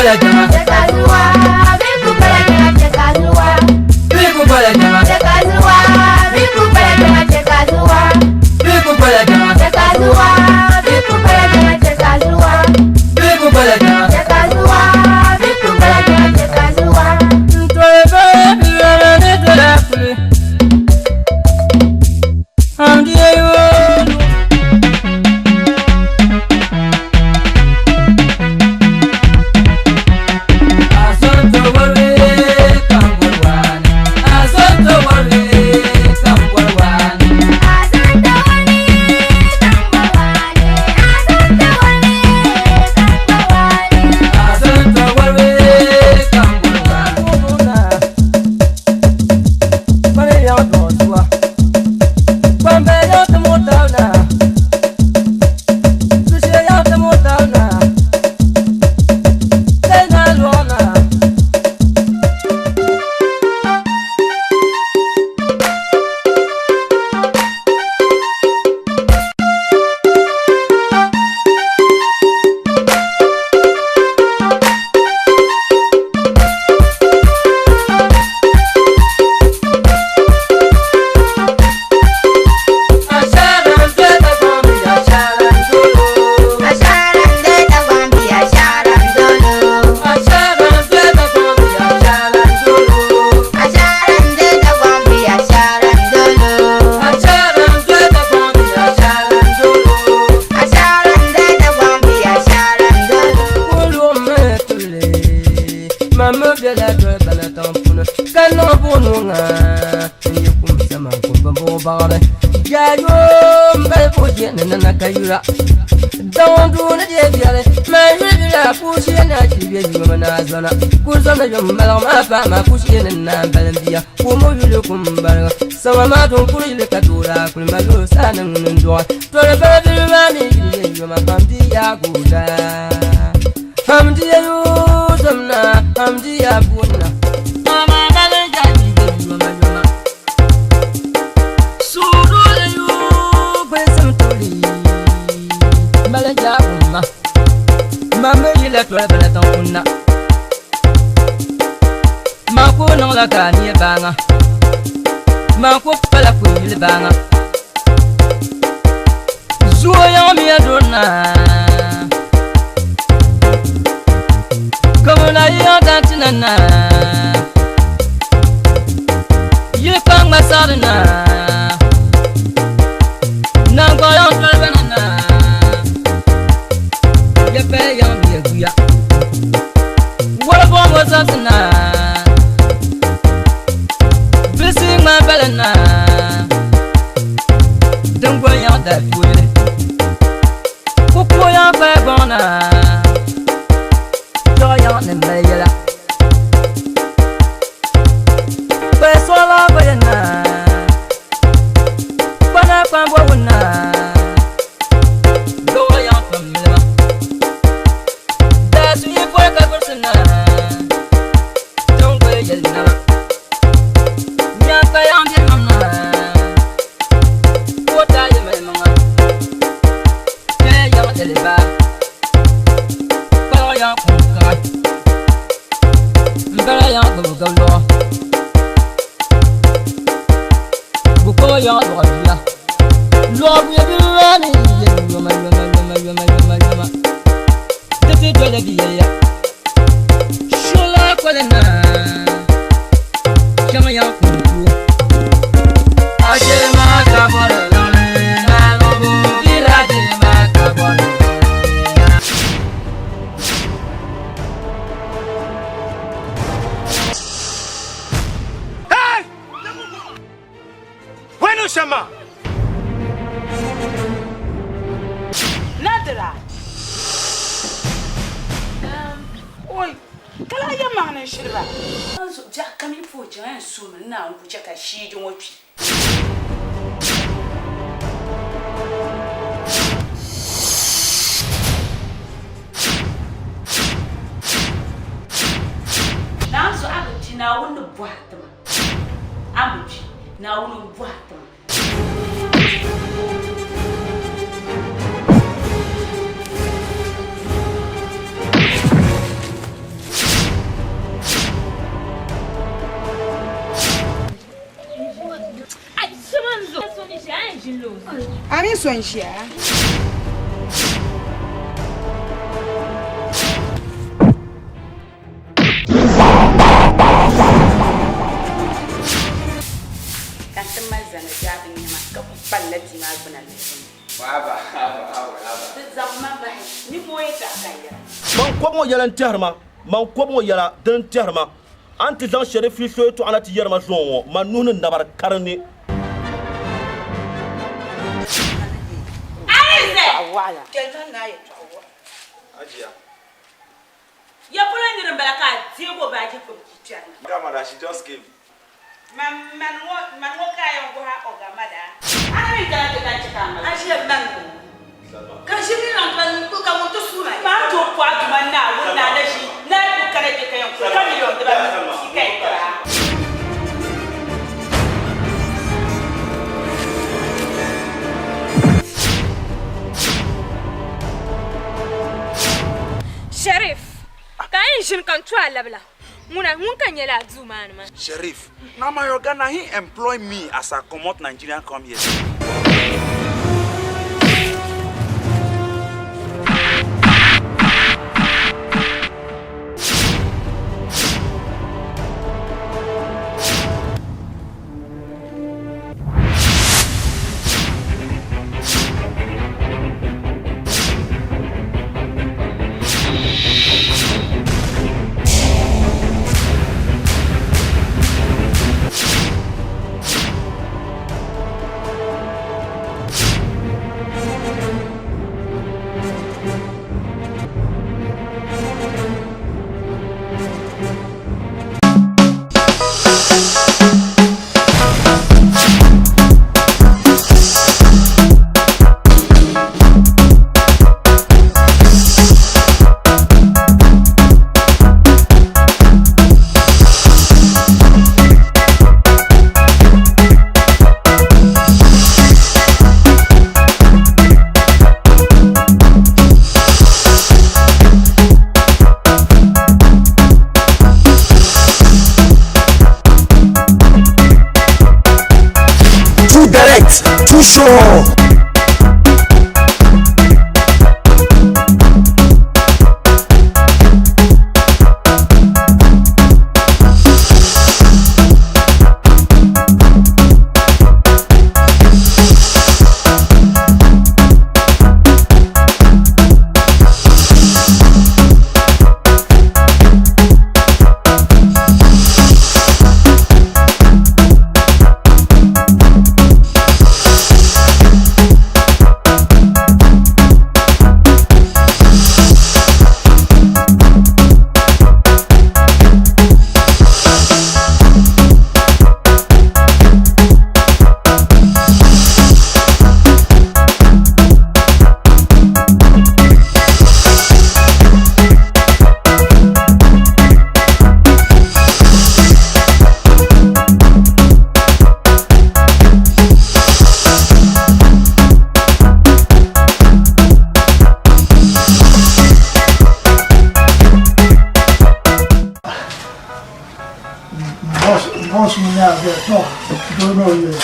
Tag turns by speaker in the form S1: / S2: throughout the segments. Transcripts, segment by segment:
S1: bala jama. Biku bala jama. Biku bala jama. Biku bala jama.
S2: so n-ʒiya.
S3: Ka n ti mali zani jaabi nyama ka ku kpalila bia maa gbuna lihibu ni. Di zaŋ ma bahi nimmoo yɛtɔɣa ka n yɛra.
S4: Man kɔbu ŋɔ yɛla n-tɛhiri ma, man kɔbu ŋɔ yɛla dini n-tɛhiri ma. A ni ti zaŋ Shɛrifi so yɛtɔɣa na ti yɛri ma zuŋɔ ŋɔ, man nuhi ni nabari kari ni.
S3: Ya polo nir m-bala ka a deeg o baaji gbubi ki kpɛri na.
S5: Grandmother, she just came.
S3: Man, mani ŋɔ, mani ŋɔ ka a yɛn guhi a ɔga madaa. A na mi kana ti ka n chɛ ka a mali. A ʒiya mani ŋɔ ka ʒi mi niŋ ka n ka ŋun ti suui ma. Maa tooi pɔhi a Duuma Naawuni ni a na ʒi ni a yi kuli kana kpe ka yɛn kuli ka miliɔn dibanu pia ka yi tiri a.
S6: Sheriff, ka a yɛn ʒini ka n to a labila, ŋuna ŋun ka nyɛla a duu maa ni maa.
S5: Sheriff, na my oga na him employ me as I comot Nigeria come here.
S7: Too direct, too sure.
S8: Boss mi nyaanga to doo ni o yuli.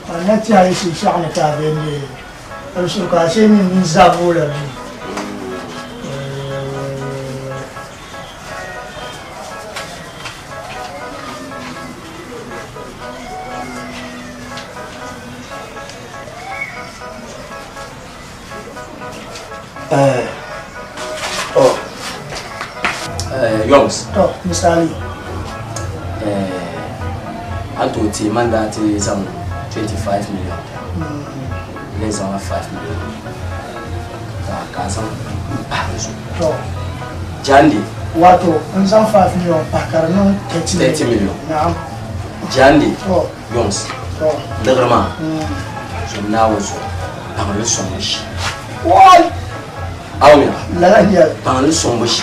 S8: A na ti a yi shinshaɣu ni ka a bɛ n-leei n suhu ka a shee mi mini zabbu la mi.
S9: Eh, oh. Eh, Youngs.
S8: To, misali.
S9: Eh, an tooi ti man daa ti zaŋ 25 million. N zaŋla 5 million. Ka ka zaŋ pahi di zuɣu.
S8: To.
S9: Jandi.
S8: Wato, n zaŋ 5 million pahi ka di niŋ 30 million.
S9: 30 million.
S8: Naam.
S9: Jandi.
S8: To.
S9: Youngs.
S8: To.
S9: Liɣiri maa. Zom Naawuni zuɣu, baŋ li sɔŋ n shi.
S8: Wai!
S9: Awuya.
S8: Lala n-nyɛ li.
S9: Baŋ li sɔŋ bi shi.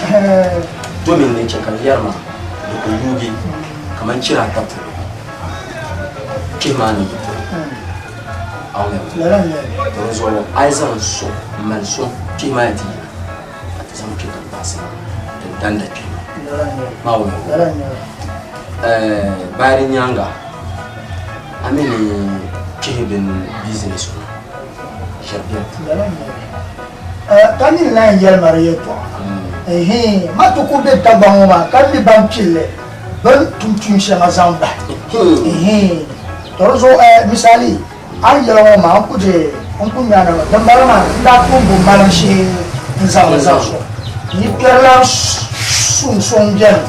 S9: Domin din chɛ ka n yɛri maa, di ku yuugi kaman chira ata polo kpihi maa ni yi polo. Awuya.
S8: Lala n-nyɛ li.
S9: Dinzuɣu a yi zaŋ so m-mali so kpihi maa yɛn ti yina ka ti zaŋ kpe ka gbaɣisi din danda kpihi maa.
S8: Lala n-nyɛ li.
S9: Maa wuya.
S8: Lala n-nyɛ li.
S9: Bayari nyaaŋa a mi ni kpihi din business ŋɔ ʒiri beni.
S8: Lala n-nyɛ li. Ka nini lahi yɛli ma di yɛltɔɣa. Ɛhii, ma ti ku be Dagbaŋ ŋɔ maa ka mi ban pilli bɛ ni tum tuun shɛŋa zaŋ bahi. Ɛhii, to di zuɣu misali a ni yɛli ŋɔ maa n ku di n ku nya ni dimbala maa n daa pun bo malim shee n zaŋ li zaŋ sɔŋ. N yi kpɛrilan suŋ so m-beni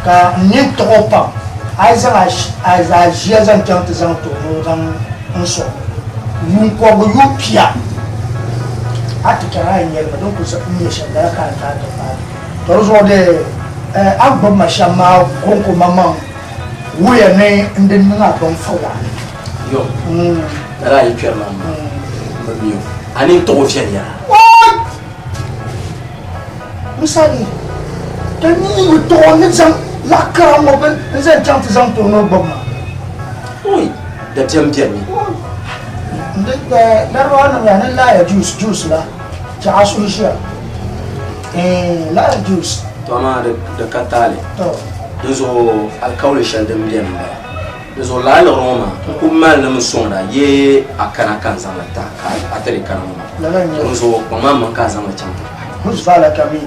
S8: ka n nini tiɣi o pam, a yi zaŋ a ʒia zaŋ chaŋ ti zaŋ ti o ni o zaŋ n sɔŋ yuun kɔbigu yuun pia, a ti chana a yi nyɛli ma din ku nyɛ shɛm lala ka a ni ti paai. To di zuɣu dee a ni gbubi ma shɛm maa kɔŋko maŋmaŋ wuhiya ni n di niŋ a bin furila.
S9: Yo, lala a yi kpɛri maa maa, m bi mi o. A nini tiɣi o viɛnyɛla.
S8: Oi! Misali, ti ni yi tiɣi o ni zaŋ laɣ kara ŋɔ bini n-zaŋ chaŋ ti zaŋ ti o ni o gbubi ma.
S9: Oi! Dabiɛm beni.
S8: Oi! N di Larabawa nim yaa ni laaya juice, juice la, chɛ a suhu ʒiya. Ɛɛn, laaya juice.
S9: To amaa di ka taali.
S8: To.
S9: Dinzuɣu alikauli shɛli din beni m-bala. Di zuɣu lala liɣiri ŋɔ maa n ku mali ni mi sɔŋda yee a kana ka n zaŋ li ti a ka a ti di kana ŋɔ maa.
S8: Lala n-nyɛ li.
S9: Di zuɣu kpaŋ maŋ ka a zaŋ li chaŋ ti pahi.
S8: Huzvala ka mi.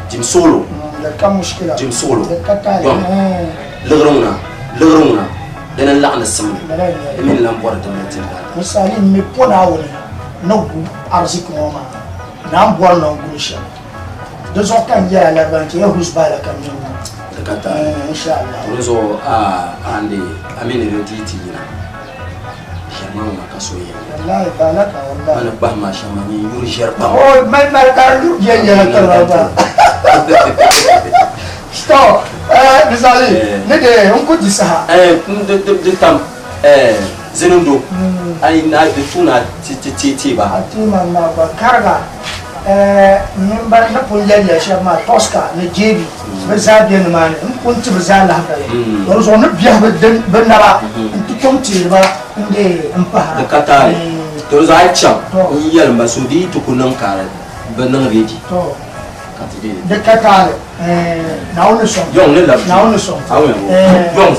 S9: Dim suɣulo.
S8: Di ka mushkila.
S9: Dim suɣulo.
S8: Di ka taali.
S9: Yom. Liɣiri ŋuna, liɣiri ŋuna, dina n-laɣindi simli.
S8: Lala n-nyɛ li.
S9: Di mi ni lan bɔri dimli tiri daa.
S8: Misali m mi po Naawuni ni gu ariziki ŋɔ maa, naa m-bɔri ni n guli shɛm. Di zuɣu ka n yɛl a laribanchi ya Huzvala ka mi ŋɔ.
S9: Di ka taali.
S8: Insha Allah.
S9: Di zuɣu a andi a mi ni di di ti yina ʒiɛri maa ŋuna ka so yɛn yɛli.
S8: Wallahi balaka wallahi.
S9: A ni kpahi ma shɛm maa nyin yuri ʒiɛri pam.
S8: O mali mali ka di yuri viɛnyɛla tiri ba gba. To misali ni di n ku di saha.
S9: Di tam Zinindo a yi na di tu na ti ti ti ti ba.
S8: A ti ma na gba kariga mini ban ni pun yɛli ya shɛba maa Tosca ni JB bɛ zaa be nimaani n pun ti bɛ zaa lahibali to di zuɣu ni biɛhi bɛ naba n-ti tom teeri ba n-dee m-pahira.
S9: Di ka taali to di zuɣu a yi chaŋ n yɛli m ba so di yi ti ku niŋ ka bɛ niŋ ready ka ti dee.
S8: Di ka taali Naawuni ni sɔŋ.
S9: Yɔŋ ni labi
S8: Naawuni ni sɔŋ.
S9: Yɔŋ.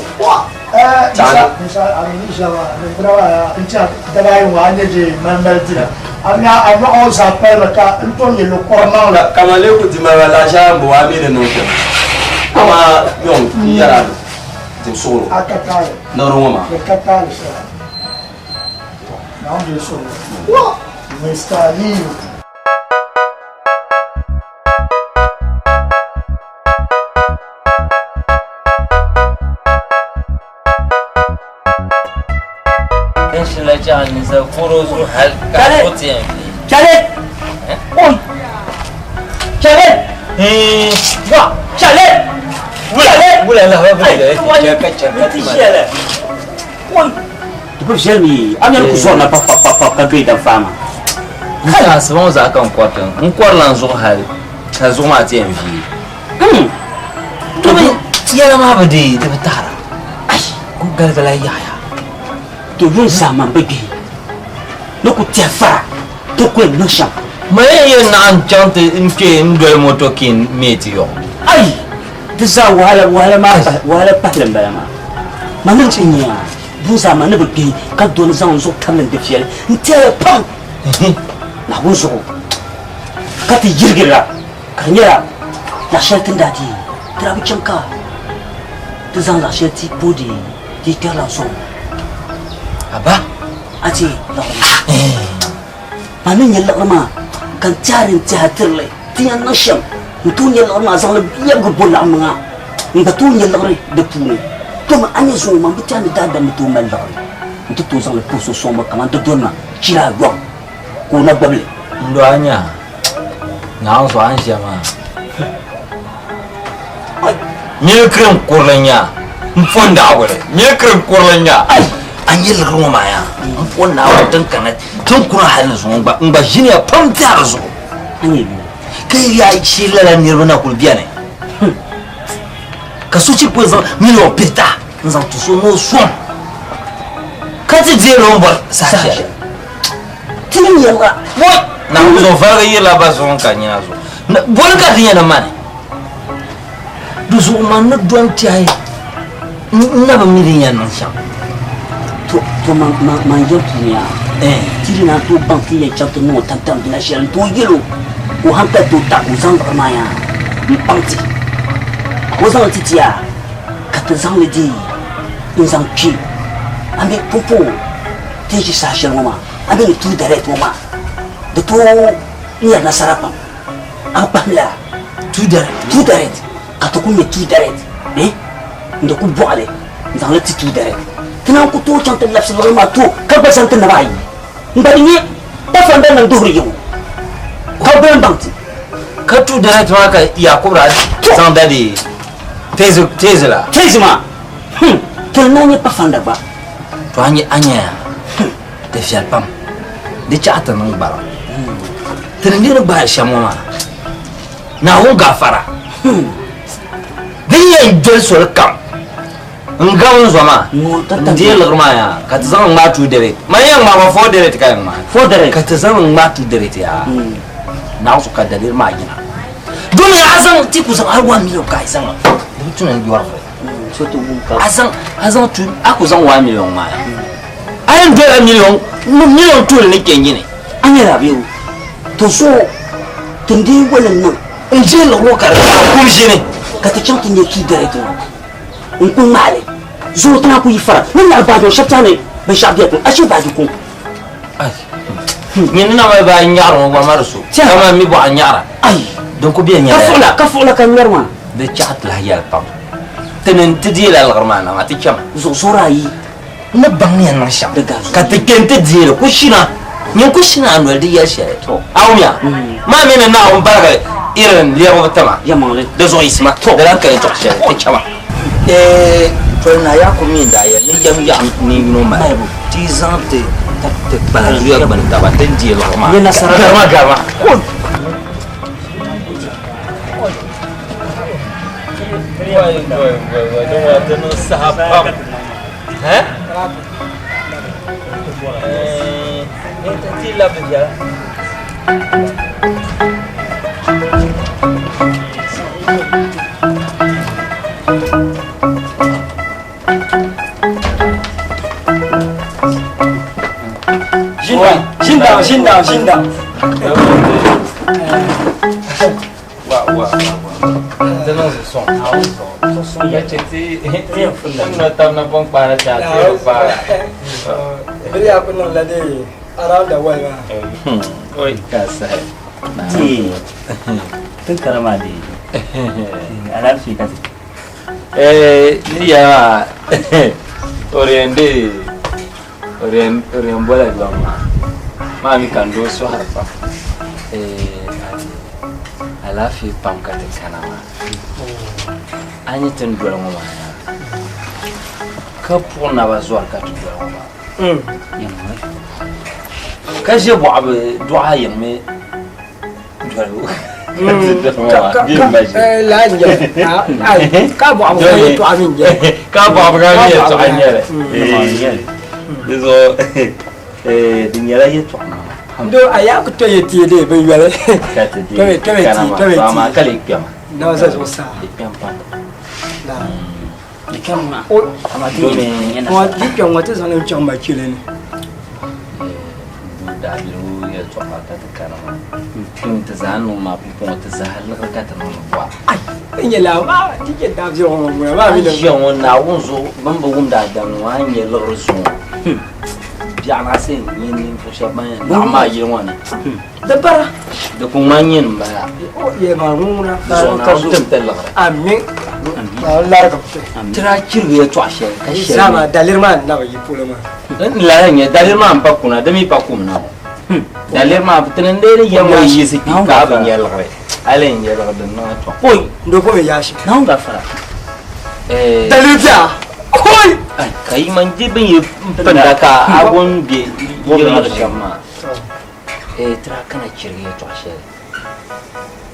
S9: Kaman lee ku di maliba laashaa m-bɔŋɔ a mi ni niŋ shɛm. Amaa yɔŋ n yɛr a dim suɣilo niɣiri ŋɔ maa.
S2: Chale! Oi! Chale! Wa! Chale! Chale!
S10: Wula la ba bɛ ka chɛ ka ti
S2: shɛli. Oi! Di bi viɛli mi, a mini ku zɔri na pa pa pa pa ka doyi danfaa maa.
S10: N saɣasi ŋɔ zaa ka n kɔriti n kɔrila n zuɣu hali ka zuɣu maa ti yɛn vie. Domi yɛla maa bi deei di bi taɣira. Ai! Ku galigala yaɣaya.
S2: To yuun zaa man bi gbihi ni ku tɛhi fara ti ku yɛn niŋ shɛm.
S10: Ma yɛn yɛn naɣ n chaŋ ti n kpe n doli motokin me ti yɔɣu.
S2: Ai! Di zaa wahala wahala maa pahi wahala pahili m-bala maa. Ma niŋ ti nya yuun zaa man ni bi gbihi ka doni zaŋ n zuɣu tabili n difiɛli n tɛhiya pam Naawuni zuɣu ka ti yirigirila. Ka di nyɛla laɣ shɛli ti ni daa ti ti daa bi chaŋ ka ti zaŋ laɣ shɛli ti bo di di kpɛrila n-sɔŋ
S10: Aba.
S2: A ti liɣiri maa. Maa ni nya liɣiri maa ka n tɛhiri n tɛha tiri li ti yɛn niŋ shɛm n tooi nya liɣiri maa zaŋ li lɛbigi bo laɣim ŋa n gba tooi nya liɣiri di puuni. Dama a nya zuŋɔ maa m bi tɛhi ni daadam ni tooi mali liɣiri nti tooi zaŋ li puhi so sɔŋ ba kaman di doli ma chira ayɔbu ka o na gbubi li.
S10: N dɔɣi nya Naawuni zuɣu a ni ʒiya maa nyili kirim kurili nya n po Naawuni nyili kirim kurili nya a nyɛ liɣiri ŋɔ maa yaa n po Naawuni din kana tin kuna hali ni zuŋɔ n gba ʒiniya pam tɛha di zuɣu ka yi yaa shee lala niriba na kuli beni ka so chɛ ka o zaŋ miliɔn pihita n zaŋ ti so ni o sɔŋ ka ti deeri o ni bɔri saha shɛli.
S2: Ti ni yɛliga.
S10: Woi! Naawuni zuɣu varigi yirila ba zuɣu n-ka nyina zuɣu. Boli ka di yɛn ni mani. Di zuɣu man ni dɔni tɛhi N na bi mi din yɛn niŋ shɛm.
S2: To, to man, man, man yɛli puuni yaa, ti di naan tooi baŋ ti yɛn chaŋ ti niŋ o tamtam bina shɛli n-tooi yɛl o ka o hankali tooi taɣi ka o zaŋ liɣiri maa yaa m-paŋ ti. Ka o zaŋ li ti ti yaa ka ti zaŋ li deei n-zaŋ kpe a mi pumpɔŋɔ ti ni ʒi saha shɛli ŋɔ maa, a mi ni tuui direct ŋɔ maa di tooi nyari nasara pam. A bi kpahim lala?
S10: Two direct.
S2: Two direct. Ka ti ku nya two direct eh n di ku bɔɣili n zaŋ li ti two direct. Ti naan ku tooi chaŋ ti labisi liɣiri maa to ka gba zani ti naba ayi. N gba di nyɛ kpafanda nim duhiri yiŋ ka bɛ bɛn baŋ ti.
S10: Ka two direct maa ka Yakubu daa zaŋ da di teezi la.
S2: Teezi maa? Hmm, ti di naan nyɛ kpafanda gba.
S10: To a nya a nya ya, di viɛli pam. Di chaɣ ti niŋ gbaliŋ. Ti ni niri gbaai shɛm ŋɔ maa, Naawuni gaafara. Din yɛn doli soli kam n-gabi n zo maa, n-deei liɣiri maa yaa, ka ti zaŋ n-ŋmaai two direct. Man yɛn ŋmaai ma four direct ka yɛn ŋmaai.
S2: Four direct.
S10: Ka ti zaŋ n-ŋmaai two direct yaa. Naawuni ka daliri maa yina. Domi a zaŋ ti ku zaŋ hali 1 million ka a yi zaŋ di bi tu ni n yɔri vuli. A zaŋ a zaŋ tu a ku zaŋ 1 million ŋmaai. A yɛn dola million million tuuli ni kpɛ nyini.
S2: A nyɛla bɛ to so tin dii wali niŋ.
S10: N ʒi liɣiri ŋɔ ka di kum ʒini.
S2: Ka ti chaŋ ti nya two direct ŋɔ n ku ŋmaai li zuɣu ti naan ku yi fara ni nyaɣi baaji ŋɔ shɛba tɛha ni binshɛɣu bɛ puuni ashee baaji kuŋ.
S10: Nyini na mali baa nyaɣiri ŋɔ gba ma di so. Kaman mi bɔɣa nyaɣira. Din ku bɛ nyɛla.
S2: Ka fuɣila ka fuɣila ka ŋmɛri maa.
S10: Di chaɣi ti lahi yɛli pam. Ti ni ti deela liɣiri maa na maa ti chama.
S2: Zuɣu zuɣuri ayi.
S10: N ni baŋ ni yɛn niŋ shɛm ka ti kpe nti deei li ku shina. Nyin ku shina a noli di yɛli shɛli. A wumya? Maa mi ni Naawuni barigi irin lɛbibu ti ma. Di zuɣu yiɣisima, di lan ka yɛtɔɣ shɛli, ti chama. Eeh, toli Naa Yaakubu mi n-daa yɛli ni yɛm yaɣim ni yino mali ti yi zaŋ ti ti kpahi zuya gbini taba ti ni deei liɣiri maa. Garima, garima. Saha pam.
S9: Shinda, shinda, shinda.
S10: Wa wa wa. Ti niŋ sɔŋ. Ya chɛ ti na tam na pɔŋ kpaara ti a ti bi kpaara.
S8: Biri yaa ku niŋ la dee around the world maa.
S10: Oi ka sahi.
S2: Ti tun kara maa dee alaafee ka ti.
S10: Eh ni ya maa Oriende Orien bola dɔŋ maa maa mi ka n doo sɔhiri pam alaafee pam ka ti kana maa a ni ti ni doli ŋɔ maa yaa ka puɣi naba zɔri ka ti doli ŋɔ maa ka ʒe bɔɣu bi dɔɣi a yiŋ mi di nyɛla yɛltɔɣa
S8: Do a yaa ku to yɛ tie dee bin yɔli. Tɔbe tɔbe ti tɔbe ti.
S10: Ka lee kpɛma.
S8: Nawa za zuɣusaa.
S10: Di kpɛm pam.
S2: Di kpɛm maa.
S8: O di kpɛm ŋɔ ti zaŋ li chaŋ machili ni.
S10: Daabiligu yɛltɔɣa ka ti kana maa kpɛm ti zaa niŋ maa pumpɔŋɔ ti zaa liɣiri ka ti niŋ bɔɣa.
S8: N nyɛ laa maa ti chɛ daabiligu ŋɔ ŋuna maa mi
S10: ʒiya ŋɔ Naawuni zuɣu bɛ ni bi wumdi a damli ŋɔ a ni nyɛ liɣiri zuŋɔ biɛɣu maa see n-nyɛ ninvuɣ shɛba ban yɛn laɣim maa yili ŋɔ ni.
S8: Di bara.
S10: Di ku ŋmani nyini m-bala.
S8: O yɛ maa ŋuna.
S10: Di zuɣu Naawuni tim ti liɣiri.
S8: Amin. Naawuni larigim ti.
S10: Ti daa chirigi yɛltɔɣa shɛli ka shɛli.
S8: Zama daliri maa n-na bi yi polo maa.
S10: N lahi nyɛ daliri maa m-pa kuna di mi pa kum na ŋɔ. Daliri maa ti ni lee ni yɛm ŋɔ yiɣisi kpi ka a bi nya liɣiri. A lee nya liɣiri din niŋ a tɔŋ.
S8: Oi, n doo ko mi yashi.
S2: Naawuni gafara.
S8: Daliri biɛha. Oi!
S10: Ka yi man di bin yi pinda ka a gun be yiri shɛm maa. Eh, tira kana chirigi yɛltɔɣa shɛli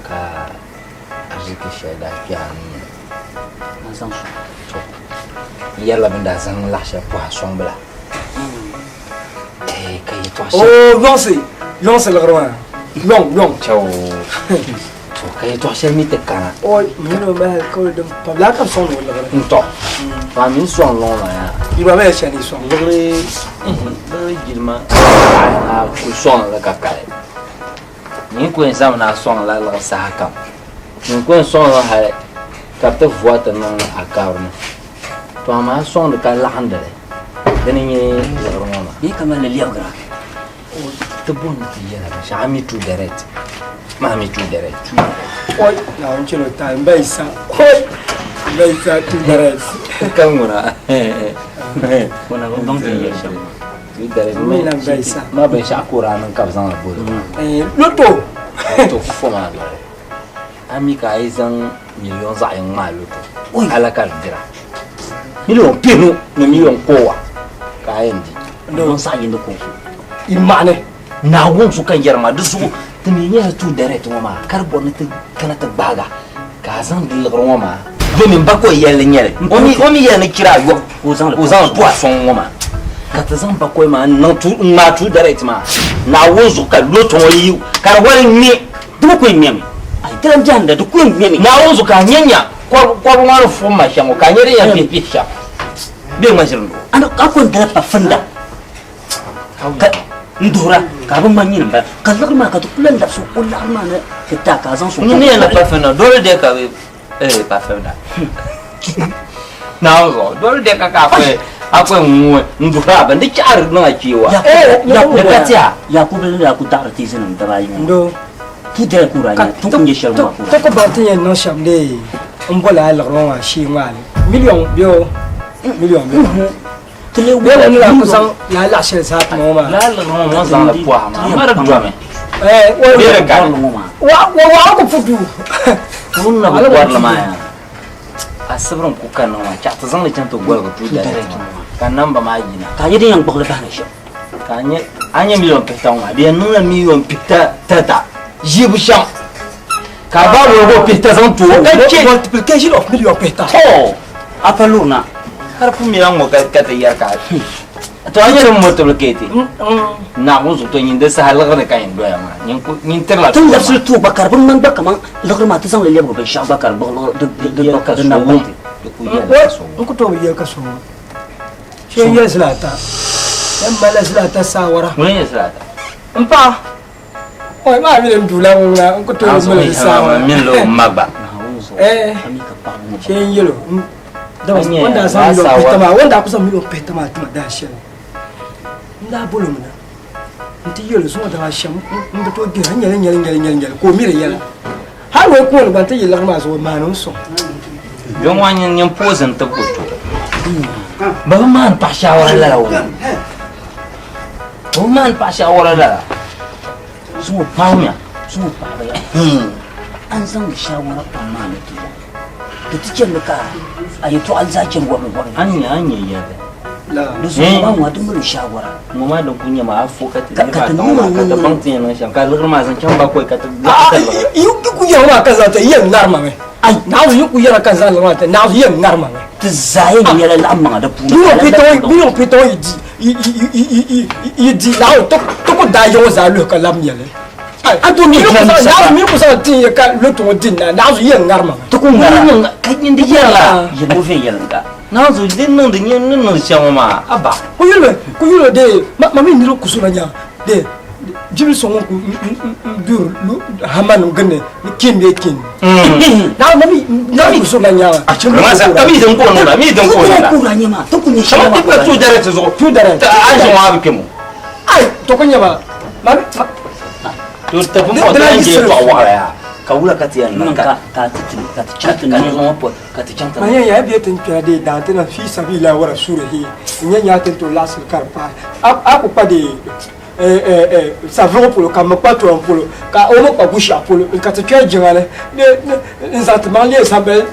S10: ka ariziki shɛli daa kpe a nuu ni.
S2: A zaŋ so.
S10: To, n yɛrila bɛ ni daa zaŋ laɣ shɛli pɔhi a sɔŋ bila. Eh, ka yɛltɔɣa shɛli.
S8: Oh, yɔŋsi, yɔŋsi liɣiri maa. Yɔŋ, yɔŋ.
S10: Chɛo. To, ka yɛltɔɣa shɛli mi ti kana.
S8: Oi, mini o mali alikauli din pam. Laa ka bɛ sɔŋdi o liɣiri.
S10: N tɔ. Maa mi sɔŋ lɔŋ maa yaa.
S11: Yi ba mali shɛli sɔŋ.
S10: Liɣiri liɣiri jilima a ku sɔŋ li ka kali. Nyin ku yɛn zaŋmi ni a sɔŋ la liɣiri saha kam. Nyin ku yɛn sɔŋ li hali ka bɛ ti voa ti niŋ a kabiri ni. To amaa a sɔŋdi ka laɣindi li dini n-nyɛ liɣiri ŋɔ maa.
S2: Bee ka mali li lɛbigira.
S10: Ti bɔri ni ti yɛla binshɛɣu a mi too direct. Maa mi too direct.
S11: Oi, Naawuni chɛl o taai m ba Yisa. Oi, m ba Yisa too direct.
S10: Ka ŋuna.
S2: Ŋuna bi baŋ ti ni yɛli shɛm maa.
S10: Too direct.
S11: Mi na m ba Yisa.
S10: Ma binshɛɣu ka o daa niŋ ka bɛ zaŋ li boli o.
S11: Eh, loto.
S10: Loto fo maa noli. A mi ka a yi zaŋ million zaɣ yini ŋmaai loto, hali ka di dira. Million pihinu ni million kɔwa ka a yɛn di.
S2: Million zaɣ yini ko.
S11: I maɣani.
S10: Naawuni so ka yɛri ma di zuɣu ti mi nyɛla tuui direct ŋɔ maa ka di bɔri ni ti kana ti gbaaga ka a zaŋ di liɣiri ŋɔ maa domin ba ka o yɛlli nyɛli o mi yɛli ni chira ayɔbu ka o zaŋ li puhi a sɔŋ ŋɔ maa ka ti zaŋ bakɔi maa n-niŋ n-ŋmaai tuui direct maa Naawuni zuɣu ka loto ŋɔ yi ka di wali ŋme
S2: Di mi ku yɛn ŋmɛmi. Ayi, di lan biɛhim da, di ku yɛn ŋmɛmi.
S10: Naawuni zuɣu ka a nya nya kɔbigu ŋɔ ni fuɣim ma shɛm ŋɔ, ka a nya din yɛn bihi bihi shɛm bee ŋma ʒiri n-doo.
S2: A ku yɛn dala pa finda ka n duhira ka a bi ŋmani nyini m-bala, ka liɣiri maa ka di ku lan labisi o liɣiri maa ni ti ti a ka a zaŋ sɔŋ.
S10: N ni yɛn pa finda, doli de ka bɛ pa finda. Naawuni zuɣu, doli de ka ka a ku yɛn ŋun n-duhira a bini, di chaɣiri niŋ a kpee wa. Di ka ti a.
S2: Yakubu ni daa ku daɣiri tiizinim daba ayi ŋɔ, tu dali ka o daa nya, ti ku nya shɛli ŋɔ maa ka o daa
S11: Ti ku baŋ ti yɛn niŋ shɛm dee m-boli a liɣiri ŋɔ maa shee ŋmaa ni. Miliɔn bee o? Miliɔn bee o? Bee ŋun ni daa ku zaŋ lala laɣ shɛli zaa ti ma ŋɔ maa.
S10: Lala liɣiri ŋɔ ŋɔ zaŋ li pɔhi maa, mari domi.
S11: Bee
S10: di kani.
S11: Waɣa ku pu duu.
S10: Ŋun na bi bɔri li maa yaa. A sibiri n-ku kanna ŋɔ maa, chaɣ ti zaŋ li chaŋ ti goligi tuui direct maa ka namba maa yina.
S2: Ka a nya din yɛn gbuɣi li bahina shɛm.
S10: Ka a nya miliɔn pihita ŋɔ maa, di yɛn niŋla miliɔn pihita tata ʒiibu shɛm. Ka a gbaai woligi o pihita zaŋ ti o ka chɛ.
S11: Multiplication of miliɔn pihita.
S10: Tɔ!
S2: A pa lurina.
S10: Ka di pun mila ŋ-ŋɔ ka ti yɛri ka a to a nya din multiplicate Naawuni zuɣu to nyin di saha liɣiri ni ka yɛn doya maa nyin tirila
S2: Ti ni labisili ti o gba ka di bi ŋmani gba kaman liɣiri maa ti zaŋ li lɛbigi binshɛɣu gba ka di gbuɣi di di nangban ti.
S11: N ku tooi bi yɛli ka so ŋɔ. Shee n yɛli zilata. Yɛn malila zilata saawara.
S10: Ŋuni n-yɛli zilata?
S11: M paɣa. Oi maa mini n duula ŋuna n ku tooi bi mali saawara.
S10: Mini lo m ma gba.
S11: Eh, shee n yɛl o. Dama o ni daa zaŋ miliɔn pihita maa, o ni daa ku zaŋ miliɔn pihita maa ti ma daa shɛli, n daa bol o mi na nti yɛl o zuŋɔ daba shɛm m bi tooi gbira, n nyɛli nyɛli nyɛli nyɛli nyɛli ka o mi di yɛla. Hal o yi kooni gba nti yi liɣiri maa zuɣu o maani o ni sɔŋ.
S10: Bɛ ŋɔ nyin nyin poison tib ku to. Bɛ bi maani paɣa shaawara lala o. Bɛ bi maani paɣa shaawara lala.
S2: Zuŋɔ
S10: paɣa
S2: zuŋɔ paɣaba ya. A ni zaŋdi shaawara pam maa ni ti ya. Di ti chɛrimi ka a yɛtɔɣa zaa chɛni wɔbili wɔbili.
S10: A ni nya a ni nya yɛli.
S2: Di zuɣu maa ŋɔ di mali shaawara.
S10: Ŋɔ maa din kuli nyɛ maa a fo ka ti niriba ata ŋɔ maa ka ti baŋ ti yɛn niŋ shɛm ka liɣiri maa zaŋ chaŋ bakɔi ka ti laɣim ti liɣiri.
S11: Yi ku yɛri maa ka zaŋ ti yɛn ŋarima mi. Naawuni yi ku yɛra ka zaŋ liɣiri maa ti Naawuni yɛn ŋarima mi.
S2: Ti zaa yɛn nyɛla laɣim maŋa di puuni.
S11: Miliɔn pihita ŋɔ yi di Naawuni ti ku daai ya ŋɔ zaa luhi ka labi nyɛli.
S2: A to mi
S11: jiranbiisa pa. Naawuni mi ku zaŋ tin ya ka loto ŋɔ di na Naawuni yɛn ŋarima mi.
S2: Ti ku ŋara.
S10: Ka nyin di yɛrila.
S2: Yɛligu viɛnyɛliŋga.
S10: Naawuni di niŋdi ni niŋdi shɛm ŋɔ maa aba.
S11: Ku yuli ku yuli de ma mi niriba ku suna nya de bibili so ŋun ku duri hamanim gindi ni kin bee kin. Naawuni ma mi niriba ku suna nya.
S10: Ka mi din ko niŋda mi din ko niŋda.
S2: Ku ra nyɛ maa ti ku nyɛ shɛm
S10: maa. Ti tu direct zuɣu.
S11: Tu direct.
S10: A ʒi ŋɔ a bi kpɛ mo.
S11: Ai to ku nyɛ ma ma mi.
S10: To ti pun pɔ ti lan je tɔɣ waɣila yaa ka wula ka ti yɛn niŋ ka
S2: ka ti ti ka ti chaŋ ti
S10: niŋ ŋɔ pɔ ka ti chaŋ ti
S11: Ma nyɛ yaa bɛ tin kpɛra dee daa ti na fi sabila wa rasulihi n nyɛ yaa tin tooi laɣisili ka di paai a ku kpa dee saviɣu polo ka mi kpa tɔm polo ka o mi kpa gushiɛɣu polo ka ti kpɛri jiŋa ni n zaŋ ti maŋ leei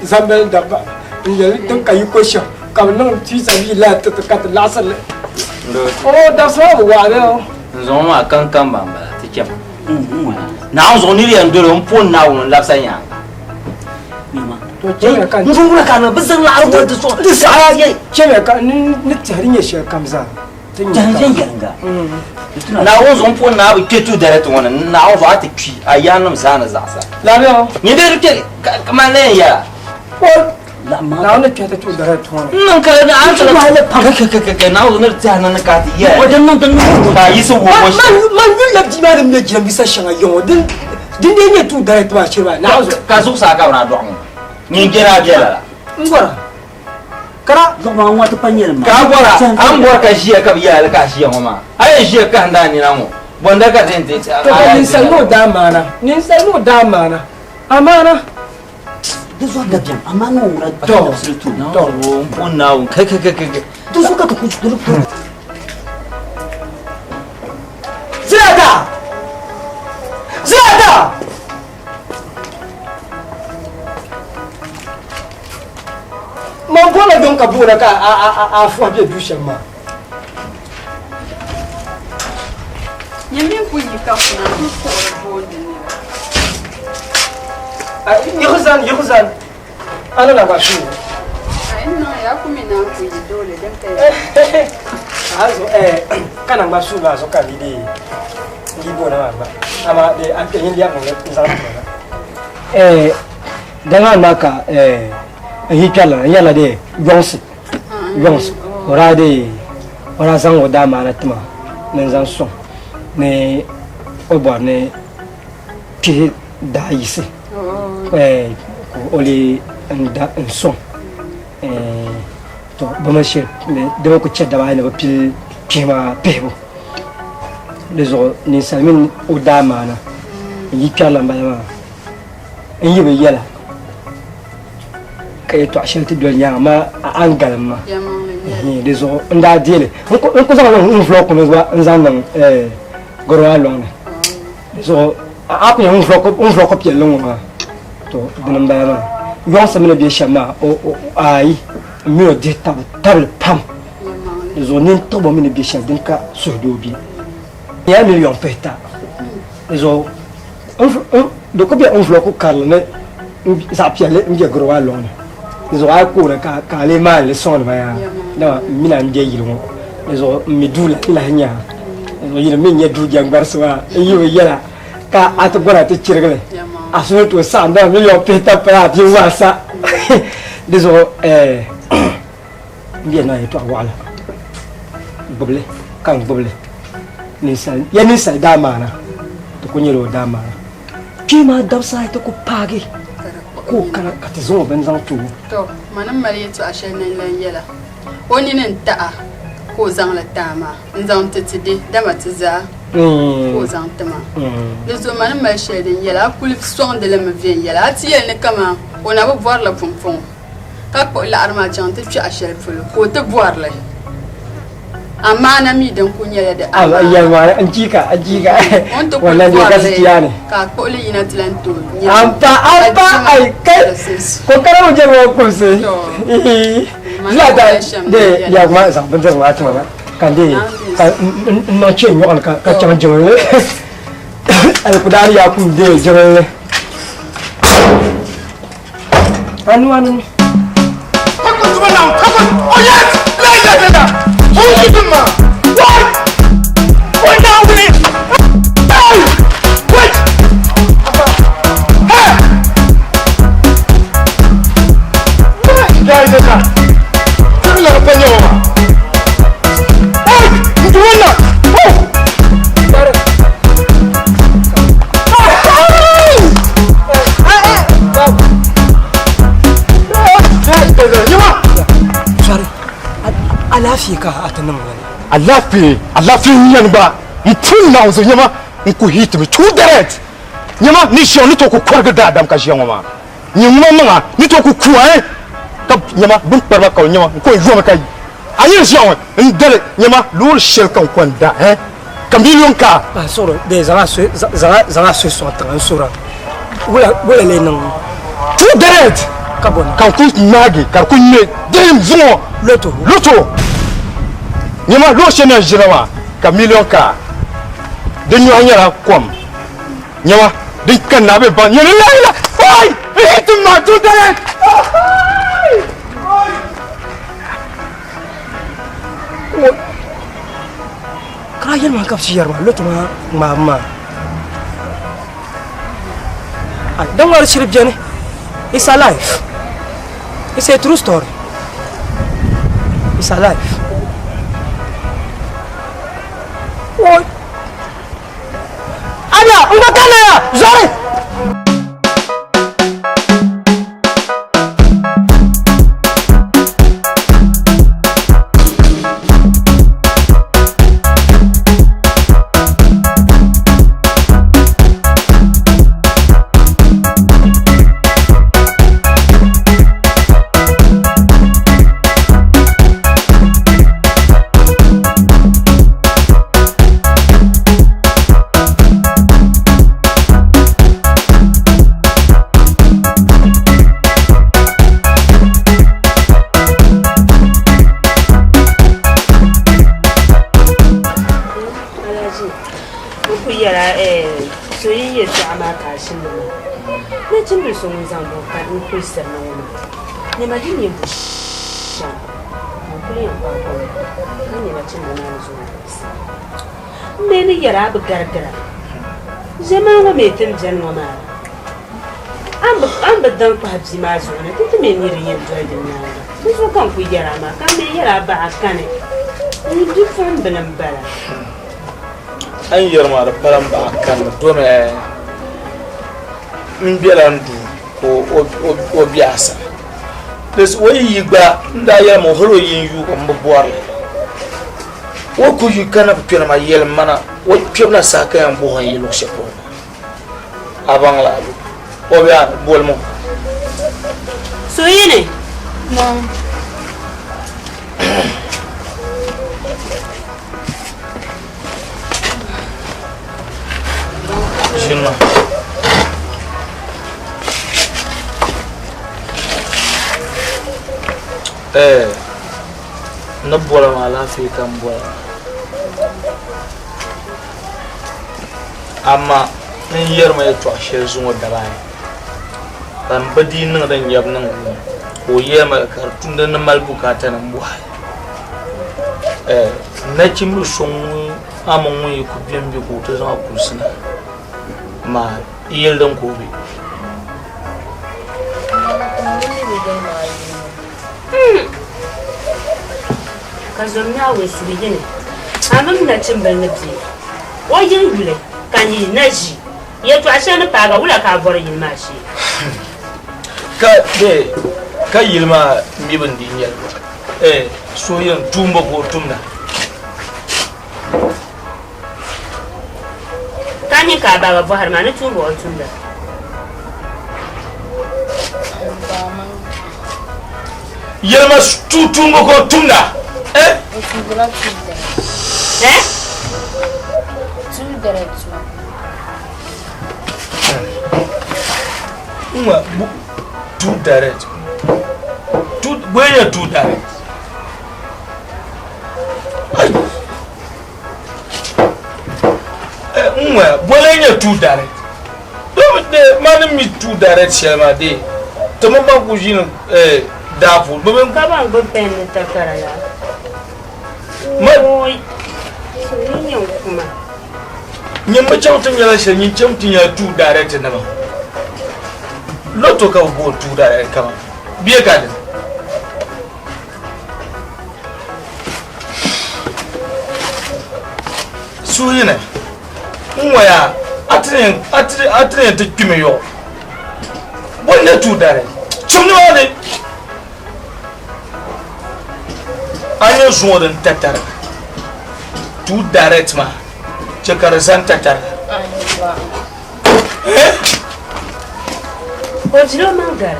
S11: zambali dabba n yɛli din ka yiko shɛm ka bi niŋ fi sabila ti ti ka ti laɣisiri li o dabisi maa bi waɣa bee o.
S10: N zaŋ o maa kankam ba m-bala ti chɛma. Naawuni zuɣu nir yɛn doli o m-po Naawuni n-labisa nyaaŋa.
S2: N zuŋ ka ni bi zaŋ laɣiri boli ti sɔŋ.
S11: Di saha chɛmiya ka n ni tɛhiri nyɛ shɛli kam zaa. Ti nyɛ
S2: Tɛhi viɛnyɛliŋga.
S10: Naawuni zuɣu m-po Naa bi kpe tuudariti ŋɔ ni, Naawuni zuɣu a ti kpi a yaannim zaa ni zaɣisa.
S11: Labiya.
S10: Nyɛ bɛ di kpe ka man na yɛn yɛla.
S11: Naawuni kpɛhi ti tuhi dari tooni.
S10: N niŋ ka a ni wahala pam. Ka Naawuni ni tɛha ni ni ka ti yɛli.
S2: O din niŋ din niŋ
S10: ka a yiɣisi wuhi o shɛm.
S11: Man yulila bia maa ni mɛ jiranbiisa shɛŋa ya ŋɔ din din dee nyɛ tuhi dari maa shiri maa Naawuni.
S10: Ka zuɣusaa ka bɛ daa dɔɣi ŋɔ. Nyin jɛra a bela la.
S11: N gɔra. Kara.
S2: Zuɣu maa ŋɔ ti pa nyɛli maa.
S10: Ka a gɔra a ni bɔri ka ʒiya ka bɛ yɛli ka a ʒiya ŋɔ maa. A yɛn ʒiya kahindi a nina ŋɔ bɔnda ka di yɛn ti.
S11: To ka ninsal ni o daa maana. Ninsal ni o daa maana. Amaana.
S2: Di zuɣu dabiɛm amaa ni o ŋuna
S10: To. To. N puhi Naawuni kai kai kai kai.
S2: Di zuɣu ka ti ku di ku.
S11: Zilata! Zilata! Man bɔrila dɔn ka boona ka a a a a fɔhi bɛ du shɛm maa.
S3: Nyɛ min ku yi ka kuna n kuɣiri boondi nira.
S11: Yiɣizan, yiɣizan, a ni na gba su.
S3: A yi niŋ ya ku mi naan ku yi doole din ka ya.
S11: A zuɣu eh ka na gba su maa zuɣu ka mi dee n yi boona maa gba amaa de a kpɛ nyin lɛbigi n zaŋ tuma na. Eh dama maa ka eh n yi kpɛrila n yɛrila de yɔŋsi. Yɔŋsi o daa dee o daa zaŋ o daamaana ti ma ni n zaŋ sɔŋ ni o bɔri ni kpihi daa yiɣisi ka o lee n-da n-sɔŋ to bɛ mi shiri di mi ku chɛ daba ayi ni bɛ pili kpihi maa pihibu. Di zuɣu ninsal mini o daamaana n-yi kpɛrila m-bala maa n yi bi yɛla ka yɛtɔɣ shɛli ti doli nyaaŋa maa a ni galim ma. Di zuɣu n daa deei li. N ku zaŋ li n-vlɔg mi gba n-zaŋ niŋ gɔro maa lɔŋni. Di zuɣu a ku nya n vlɔg piɛlli ŋɔ maa, to dini m-bala maa. Yɔŋsi mi ni be shɛm maa, aai, m min o dihi tabili pam. Di zuɣu nintiɣibo mi ni be shɛli din ka suhudoo be. N nyɛla miliyɔn pihita. Di zuɣu Di ku be envelope karili ni zaɣ piɛlli m-be garo maa lɔŋni. Di zuɣu a yi koona ka a lee maani li sɔŋdi ma yaa dama m mi na m-be yili ŋɔ. Di zuɣu m mi duu lahi nya. Di zuɣu yili mi n-nyɛ duu jɛŋgbarisi maa n yi bi yɛla ka a ti gɔna ti chirigi li a suhu ni tooi saɣim dama miliɔn pihita pala a bia maa sa. Di zuɣu m be na yɛtɔɣ waɣila gbibili ka n gbibili. Ninsal, ya ninsal daa maana, ti ku nyɛla o daa maana. Kpee maa dabisa ayi ti ku paagi ka o kana ka ti zaŋ o bini zaŋ ti o.
S3: To, mani m-mali yɛtɔɣa shɛli ni n lan yɛla, o nini n-taɣ a ka o zaŋ li ti a maa, n-zaŋ ti ti di, dama ti zaa ka o zaŋ ti ma. Di zuɣu mani m-mali shɛli din yɛla, a kul sɔŋdi li mi viɛnyɛla, a ti yɛli ni kaman o na bi bɔri li pumpɔŋɔ. Ka kpuɣi laɣiri maa chaŋ ti kpɛɣu shɛli polo ka o ti bɔri li. Amaana mi din kuli nyɛla di amaana.
S11: Yɛlimaŋli, n chiika, n chiika.
S3: O ni ti kuli bɔri li ka a kpuɣi li yina ti lan tooi nyɛ li.
S11: Ampa, ampa, ai, kai, ko kara mu jɛma o kumsi. Zila da, de ya kuma zaŋ bindirigu maa ti ma ka n de ka n niŋ chɛ nyɔɣu ni ka chaŋ jiŋli. Alikudaani yaa kum de jiŋli. Anu anu. Alaafee ka a ti niŋ wani?
S7: Alaafee, alaafee n-nyɛli gba m pun naɣi zuɣu nyama n ku hiitimi too direct nyama ni ʒiya ni tooi ku kɔrigi daadam ka ʒiya ŋɔ maa nyɛ ŋuma maŋa ni tooi ku kuwa eh ka nyama bini kpariba ka nyama n ko n yomi ka a yɛn ʒiya ŋɔ n dali nyama loori shɛli ka n ko n da eh ka million car.
S11: A suhuri bee zaŋ a suhu sɔŋ tiŋa n suhura wula wula lee niŋ
S7: too direct
S11: ka bɔ niŋ
S7: ka n ku naagi ka di ku ŋmɛ dihim zuŋɔ
S11: loto
S7: loto nyama loori shɛli na ʒira maa ka million car di nyɔhi nyɛla kom nyama din ka naa bɛ baŋ nyɛli la la ai hit ma too direct.
S11: Ka yɛli maa ka bɛ yɛri maa loto maa ŋmaabu maa ai din ŋmari shiri beni it's alive. It's a true story. It's alive. Oi. Ana, n gba kanna ya, zɔri.
S3: Alhaji, n ku yɛla so yi yɛltɔɣa maa ka a ʒini maa, nachimbili so ŋun zaŋ bini pa n-kulisiri na ŋɔ maa, nyama di ni bu shɛm ka n kuli yɛn kpaai kom maa ka nya nachimbili maa ni zo n-kulisi. M mi ni yɛri a bi garigira. Ʒiɛmani ŋɔ mi ti ni beni ŋɔ maa, a ni bi daŋ kpahi bia maa zuɣu ni ti ti mi ni di yɛn doli di nyaaŋa. Di zuɣu ka n kuli yɛri a maa, ka m mi yɛri a baɣa kani n bipuɣimbila m-bala.
S12: A ni yɛri maa di pala m baɣa kani domi m bela n duu ka o be a sani. O yi yi gba n daa yɛli ma hali o yi n yuugi m bi bɔri li. O ku yi kana bi kpɛna maa yɛlim ma na o kpɛbu na saha ka yɛn bɔh o n yi luɣ shɛli polo maa. A baŋ la a lu o bɛ a ni bolimi o.
S3: Suyini.
S12: Ʒini ma. Ɛɛ n ni bɔla maa alaafee ka n bɔla amaa n yɛrimi yɛltɔɣa shɛli zuŋɔ daba ayi ka n bi dii niŋdi n yɛbu niŋ ŋɔ ka o yɛlima ka di tumdi ni mali bukaata ni m bɔhi nachimbil so ŋun a mini ŋun yi ku bɛn be ka o ti zaŋ a kulisi na maa yili din ka o be.
S3: Ka zom Naawuni suhu yini, a mini nachimbil ni be o yiŋ yuli, ka n yi na ʒi yɛtɔɣ shɛli ni paag a, wula ka a bɔri yili maa shee?
S12: Ka bɛ ka yili maa mibu n-dii nyɛli ba. Eh, so yɛn tuumba ka o tumda.
S3: Ka nyin ka a baaba bɔhiri maa ni tuumba o tumda?
S12: Yɛlima tuumba ka o tumda. Eh?
S1: O tumdila tuumdira.
S3: Eh?
S1: Tuumdira tuma.
S12: Nwa too direct. Too where you too direct. Nwa bole nye too direct. Domi de mani mi too direct shɛli maa de ti mi ban ku ʒini daa puuni bi
S3: Ka ban gbubi pen ni takara la.
S12: Ma
S3: Oi, so ni nyɛ kuma.
S12: Nyin bi chaŋ ti nyɛla shɛli, nyin chaŋ ti nyɛla two direct nima. Lotto ka bi booni two direct kaman bia ka dini. Suhuyini n ŋɔya a ti yɛn ti kpimi yɔɣu. Bo n-nyɛ two direct? Chim nimaani. A nyɛ zuŋɔ din tatariga two direct maa chɛ ka di zani tatariga.
S3: O dila o maŋ gari.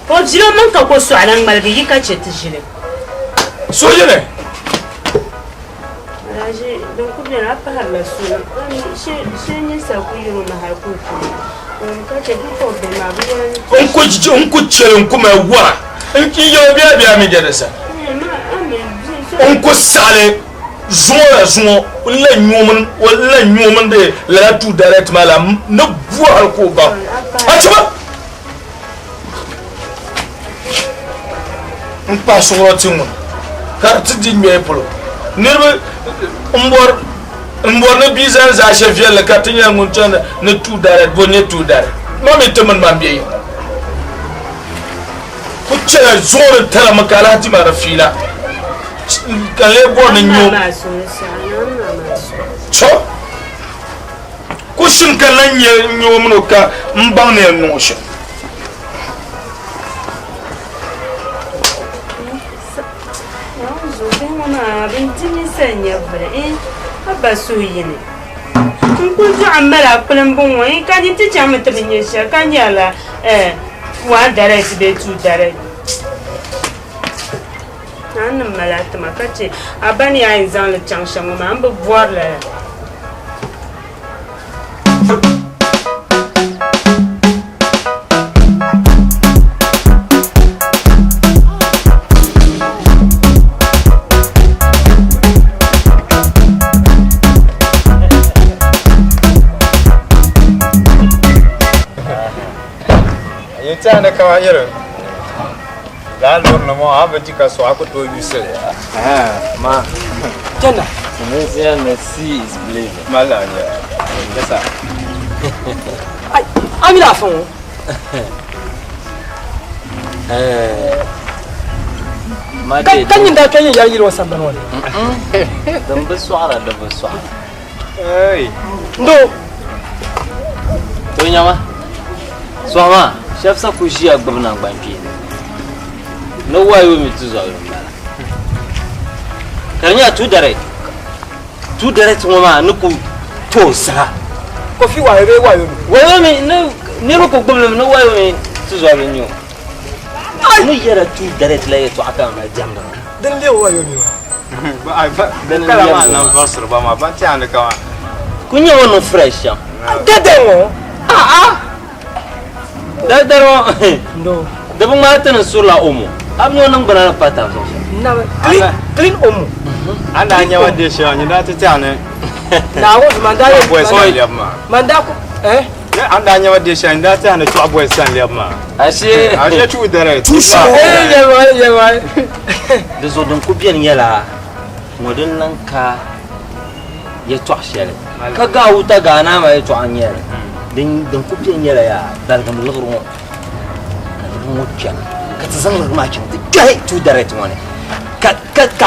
S3: O dila o maŋ ka ko sɔɣu lan ŋmaligi yi ka chɛ ti ʒili.
S12: So yini.
S3: Alhaji din ku beni a pahirila so shee ninsal ku yiri o mi hali ku kuli ka chɛ bipuɣibihi maa bɛ yɛla ni
S12: N ku chɛli n ku mali wara n yɛli bia bia mi jɛdi sani n ku saɣali zuŋɔ la zuŋɔ n la n la nyuo mini di lala tu direct maa la ni bu hali ka o baŋ a chɛba n kpahi suɣurɔ ti ŋuna ka di ti di ŋmɛya polo niriba n bɔri n bɔri ni bia zani zaashɛ viɛlli ka ti nyɛla ŋun chani ni tu direct bo nyɛ tu direct ma mi ti mini ban bɛ yiŋa. Ku chɛla zuɣuri tala mi ka alahaji maa di fiila. Ka n lee bɔri ni n nyo. Chɔ! Ku shim ka n lan nyɛ n nyɛ o mini o ka m baŋ ni yɛn niŋ o shɛm.
S13: N kuli dɔɣi m mali a kpulimbu ŋɔ ka nyin ti chaŋmi ti bi nya shɛli ka nyarila one direct bee two direct. A ni mali a tima ka che a ba ni a yɛn zaŋ li chaŋ shɛm ŋɔ maa m bi bɔri lala.
S14: Yɛltɔɣa ni kaman yɛli lala loori nim ŋɔ a bi di ka so a ku tooi yuusi li.
S9: Ma.
S11: Jana.
S9: Tunisia see is believing.
S14: Mali nya. Yes sir.
S11: Ai, amina afa ŋɔ. Ka nyin daa kpɛ yɛn yɛli yili ŋɔ sambani ŋɔ ni.
S9: Din bi sɔɣira di bi sɔɣira.
S11: Ndo.
S9: To nyama. Sɔɣu maa, shɛba sa ku ʒiya gbubi naŋgban kpeeni. Ni wayo mi ti zɔri m-bala. Ka di nyɛla two direct. Two direct ŋɔ maa ni ku tooi zaa.
S11: Kofi wayo bee wayo mi?
S9: Wayo mi ni niriba ku gbubi li mi ni wayo mi ti zɔri n-nyɛ o. Ni yɛra two direct la yɛltɔɣa ka bɛ mali diɛmdi maa.
S11: Dini leei wayo mi maa.
S14: Kala maa lan vaɣisiri ba maa, ban tɛha ni kaman.
S9: Ku nyɛ o ni fresh shɛm.
S11: Dɛdɛ ŋɔ aa.
S9: Dɛdɛ ŋɔ di bi ŋmaai ti ni surila omo. A bi nyɛ o niŋgbuna ni pa tab zuɣu shɛm.
S11: Nabi clean clean omo.
S14: A ni daa nya ma deei shɛli maa, nyin daa ti tɛha ni.
S11: Naawuni man daa
S14: yɛn boys san lɛbi maa.
S11: Man daa ku eh.
S14: A ni daa nya ma deei shɛli, nyin daa tɛha ni chuɣu boys san lɛbi maa.
S9: Ashe.
S14: Ashe chuɣu dara.
S9: Too short.
S11: Eh yɛli yɛli.
S9: Di zuɣu din ku beni nyɛla ŋɔ din lan ka yɛtɔɣ shɛli ka gaawuta gaana maa yɛtɔɣa n-nyɛ li. Din ku beni nyɛla yaa baligim liɣiri ŋɔ ka liɣiri ŋɔ kpɛma ka ti zaŋ liɣiri maa chaŋ ti kpɛhi two direct ŋɔ ni ka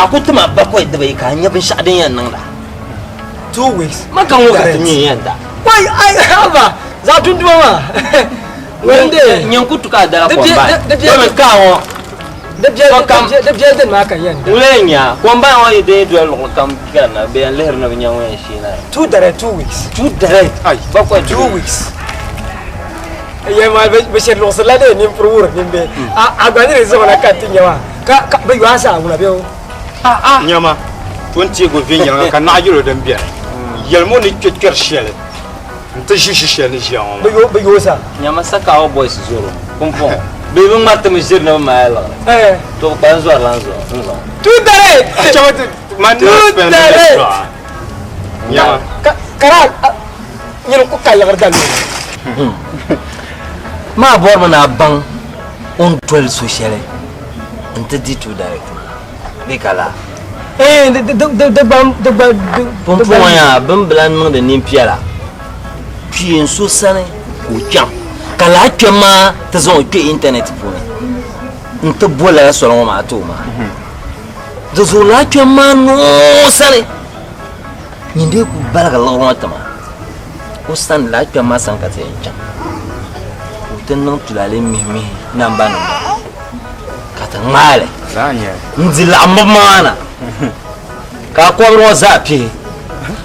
S9: a ku ti ma bakɔi dibayi ka a nya binshɛɣu din yɛn niŋda.
S11: Two weeks.
S9: Ma ka ŋɔ ka ti mi yɛn da.
S11: Wai ai haba zaɣ tunduma maa. Ŋun de.
S9: Nyin ku tu ka a dala kom bahi. Domin ka ŋɔ.
S11: Di biɛli dini maa ka yɛn da.
S9: Ŋun lee nya kom bahi ŋɔ yi dee doli luɣuli kam garina bɛ yɛn lihiri ni bɛ nya ŋun yɛn sheena.
S11: Two direct two weeks.
S9: Two direct. Bakɔi
S11: two weeks. Yɛn maa bɛ shiri luɣisiri la dee nimpuri wuri nimbe. A gba ni di zuɣu na ka ti nya maa ka bɛ yɔhi zaa ŋuna bɛ o.
S14: Nyama, o ni teegi o viɛnyɛliŋga ka naɣ yɛl o din beni. Yɛlim o ni kpe kpɛri shɛli nti ʒi ʒi shɛli ni ʒiya ŋɔ maa.
S11: Bɛ yooi zaa.
S9: Nyama Sakawa boys zɔro pumpɔŋɔ bee bɛ ŋmaritimi ʒiri ni bɛ mali liɣiri to bɛ kpalim zɔrila n zuɣu.
S11: Tudare! Tudare!
S14: Nyama.
S11: Kara nyini ku ka liɣiri dali.
S10: Maa bɔrimi ni a baŋ o ni doli so shɛli n-ti di tudare bee ka laa?
S11: Eh, di gba di gba
S10: Pumpɔŋɔ yaa bɛ ni bi lahi niŋdi nimpiɛla kpeen so sani ka o chaŋ ka lala kpɛm maa ti zaŋ o kpe intanɛt puuni n-ti bo lala soli ŋɔ maa ti o maa. Di zuɣu lala kpɛm maa noo sani nyin dee ku baligi liɣiri ŋɔ ti ma o sani lala kpɛm maa sani ka ti yɛn chaŋ ka o ti niŋ tulaale mihi mihi nambanima ka ti ŋmaai li n-di laɣimbu maa na ka a kɔbiri ŋɔ zaa pihi.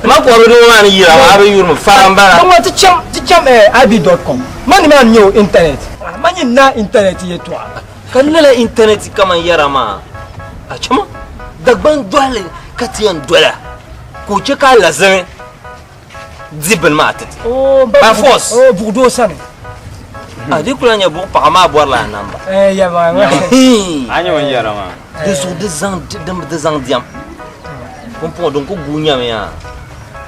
S10: Ma kɔbiri ŋɔ maa ni yira maa a bi yuri mi fara m-bala.
S11: Ma ti chaŋ ti chaŋ ib.com ma ni maa n-nyɛ o internet ma nyin na internet yɛltɔɣa.
S10: Ka lala internet kaman yɛra maa a chama Dagbaŋ dɔhili ka ti yɛn dola ka o che ka a lazimi di bini maa ti ti. By force.
S11: Oh, buɣu doo sani.
S10: A di kula nyɛ buɣu paɣa maa bɔrila a namba.
S11: Eh, ya ba.
S14: A nyɛ ŋun yɛra maa.
S10: Di zuɣu di zaŋ di zaŋ diɛm. Pumpɔŋɔ din ku guui nyami yaa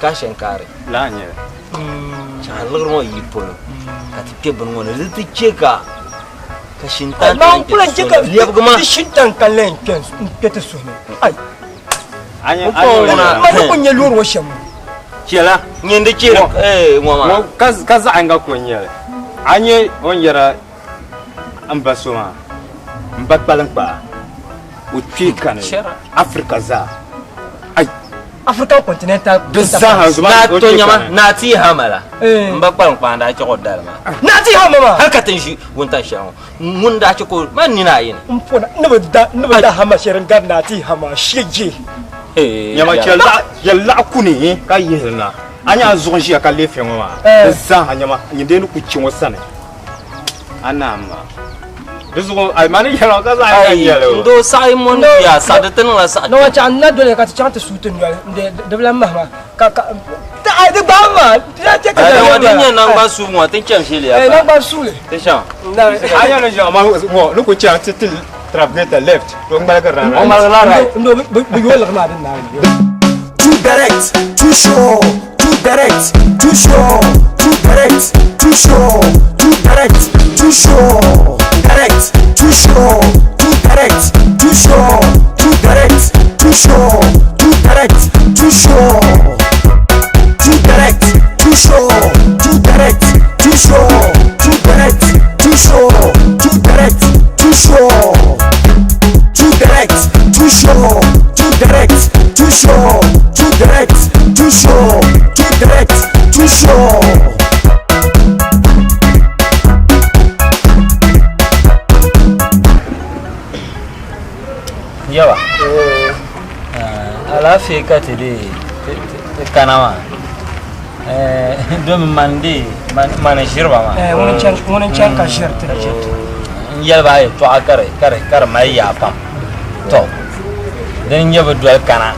S10: cash and carry.
S14: Laa nyɛli.
S10: Chaŋ liɣiri ŋɔ yi polo ka ti kpe bini ŋɔ ni di ti che ka ka shintan
S11: Man kula n che ka
S10: lɛbigi ma.
S11: Di shintan ka lɛn kpe ti suhu ni. Ai.
S14: Ma
S11: ni ku nyɛ loori ŋɔ shɛm.
S10: Chɛla nyin di chɛ eh ŋɔ maa.
S14: Ka zaɣ yinga ko n-nyɛ li. A nyɛ o ni yɛra m ba so maa.
S7: N ba kpaliŋkpaa, o kpee kani Africa zaa. Ai!
S11: African Continental
S7: Di zaa zuma
S9: Na
S7: o
S9: to
S7: kpee
S9: nyama
S7: kani.
S9: naa ti hama la. N ba kpaliŋkpaa n daa chɛ ka o dali maa.
S11: Naa ti hama maa?
S9: Hali ka ti ni ʒi wuntaŋ shɛli ŋɔ, ŋun daa chɛ ka o man nina ayi ni.
S11: N pona ni bi da ni bi da hama shɛli n gari naa ti hama shee.
S7: Nyama chɛ laɣa kuni ka yihili na. A nya a zuɣu n ʒiya ka leefi ŋɔ maa. Di zaa nyama nyin dee ni ku chɛ ŋɔ sani. A naam maa. Di zuɣu a ma ni yɛli ma ka zaɣ ka yɛli o.
S9: N doo saɣi mɔni bia saɣi di ti niŋla saɣi.
S11: Ni wa chaŋ n na doli ka ti chaŋ ti suui ti noli n de di bi lan mahi ma ka ka taɣi di gbaai ma di daa chɛ ka
S9: Ayi
S11: yɛli
S9: di
S11: ma.
S9: nyɛ nangban suubu ŋɔ ti chaŋ shɛli ya
S11: Eh, nangban suuli.
S9: Ti chaŋ.
S7: A yɛli ʒiya ma ŋɔ ni ku chaŋ ti ti trafigeta left to ŋmaligi ra right.
S9: O ŋmaligi la right.
S11: N doo bi yooi liɣiri maa din naai.
S15: Too direct, too sure, too direct, too sure, too direct, too sure, too direct, too sure, direct, too sure, too direct, too sure, too direct, too sure, too direct, too sure, too direct, too sure, too direct, too sure, too direct, too sure, too direct, too sure, too direct, too sure, too direct, too sure, too direct, too sure, too direct, too sure.
S9: Yawa. Alaafee ka ti dee ti kana maa domin man dee man ʒiriba maa.
S11: Ŋuni n-chani ka ʒiri ti.
S9: N yɛli ba a yɛltɔɣa ka di mali yaa pam. Tɔ! Dini n-nyɛ bɛ doli kana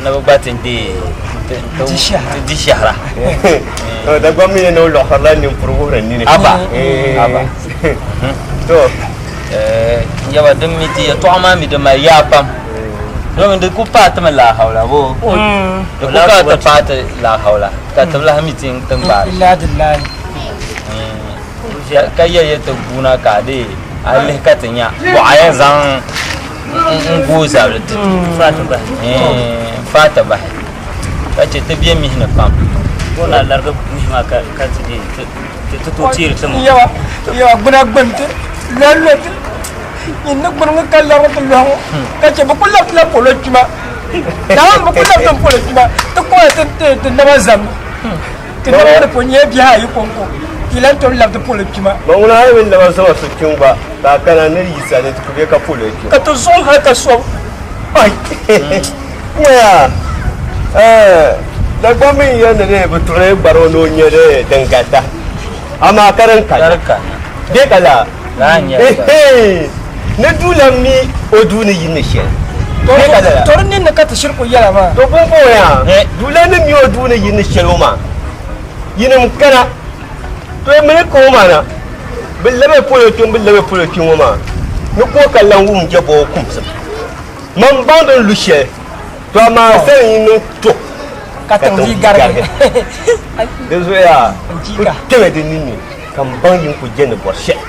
S9: ni bɛ gba ti deei ti di shɛhira.
S14: Dagbaŋ mi ni o lɔɣisirila nimpuri wuhiri nini.
S9: Aba! Aba!
S14: To!
S9: N yaba din mi ti yɛltɔɣa maa mi di mali yaa pam. Domin di ku paai ti mi laahawula boo? Di ku paai ti paai ti laahawula ka ti bi lahi mi ti ni gbaari shɛm. Ka yɛli ya ti guuna ka a dee a lihi ka ti nya bɔɣa yɛn zaŋ n gooi zabili ti n-faai ti bahi ka che ti be mihi ni pam.
S2: Ka o na larigi mihi maa ka ti dee ti tooi teeri ti
S11: ŋɔ. Yawa gbuna gbuni ti lɔhi lɔhi ti nyin ni gbuni ŋɔ ka larigi ti lɔhi ŋɔ ka che bɛ ku labi ti la polo kpima Naawuni bɛ ku labi ti polo kpima ti kɔya ti naba zami. Ti naba ŋɔ ni pun nyɛla bihi ayi kɔŋko, ti lan tom labi ti polo kpima.
S14: Ma ŋuna hali mini naba zama so kpiŋ gba, ka a kana ni Yisa ni ti ku be ka polo kpiŋ.
S11: Ka ti zuɣu hali ka sɔbu.
S14: Ai! Ŋɔya! Ɛɛ, Dagbaŋ mi n-yɛli ni di bi tuɣili gbari o ni o nya di din garita, amaa ka din ka bee ka laa? Ehee! Ni duu lan mi o duu ni yi ni shɛli bee ka lala?
S11: To di ninni ka ti shiri ku yɛla maa.
S14: To pumpɔŋɔ yaa, duu lan ni mi o duu ni yi ni shɛli ŋɔ maa, yinim kana. To yi mini ka o maa na, bɛ labi polo kpiŋ, bɛ labi polo kpiŋ ŋɔ maa ni ku o ka lan wum jɛbɔɔ kumsim. Man baŋ di ni lu shɛli, to amaa sani yi niŋ to
S11: ka tiŋ dii garigi.
S14: Di zuɣu yaa, ku kpɛmi di ninni ka m baŋ yi ni ku je ni bɔri shɛli.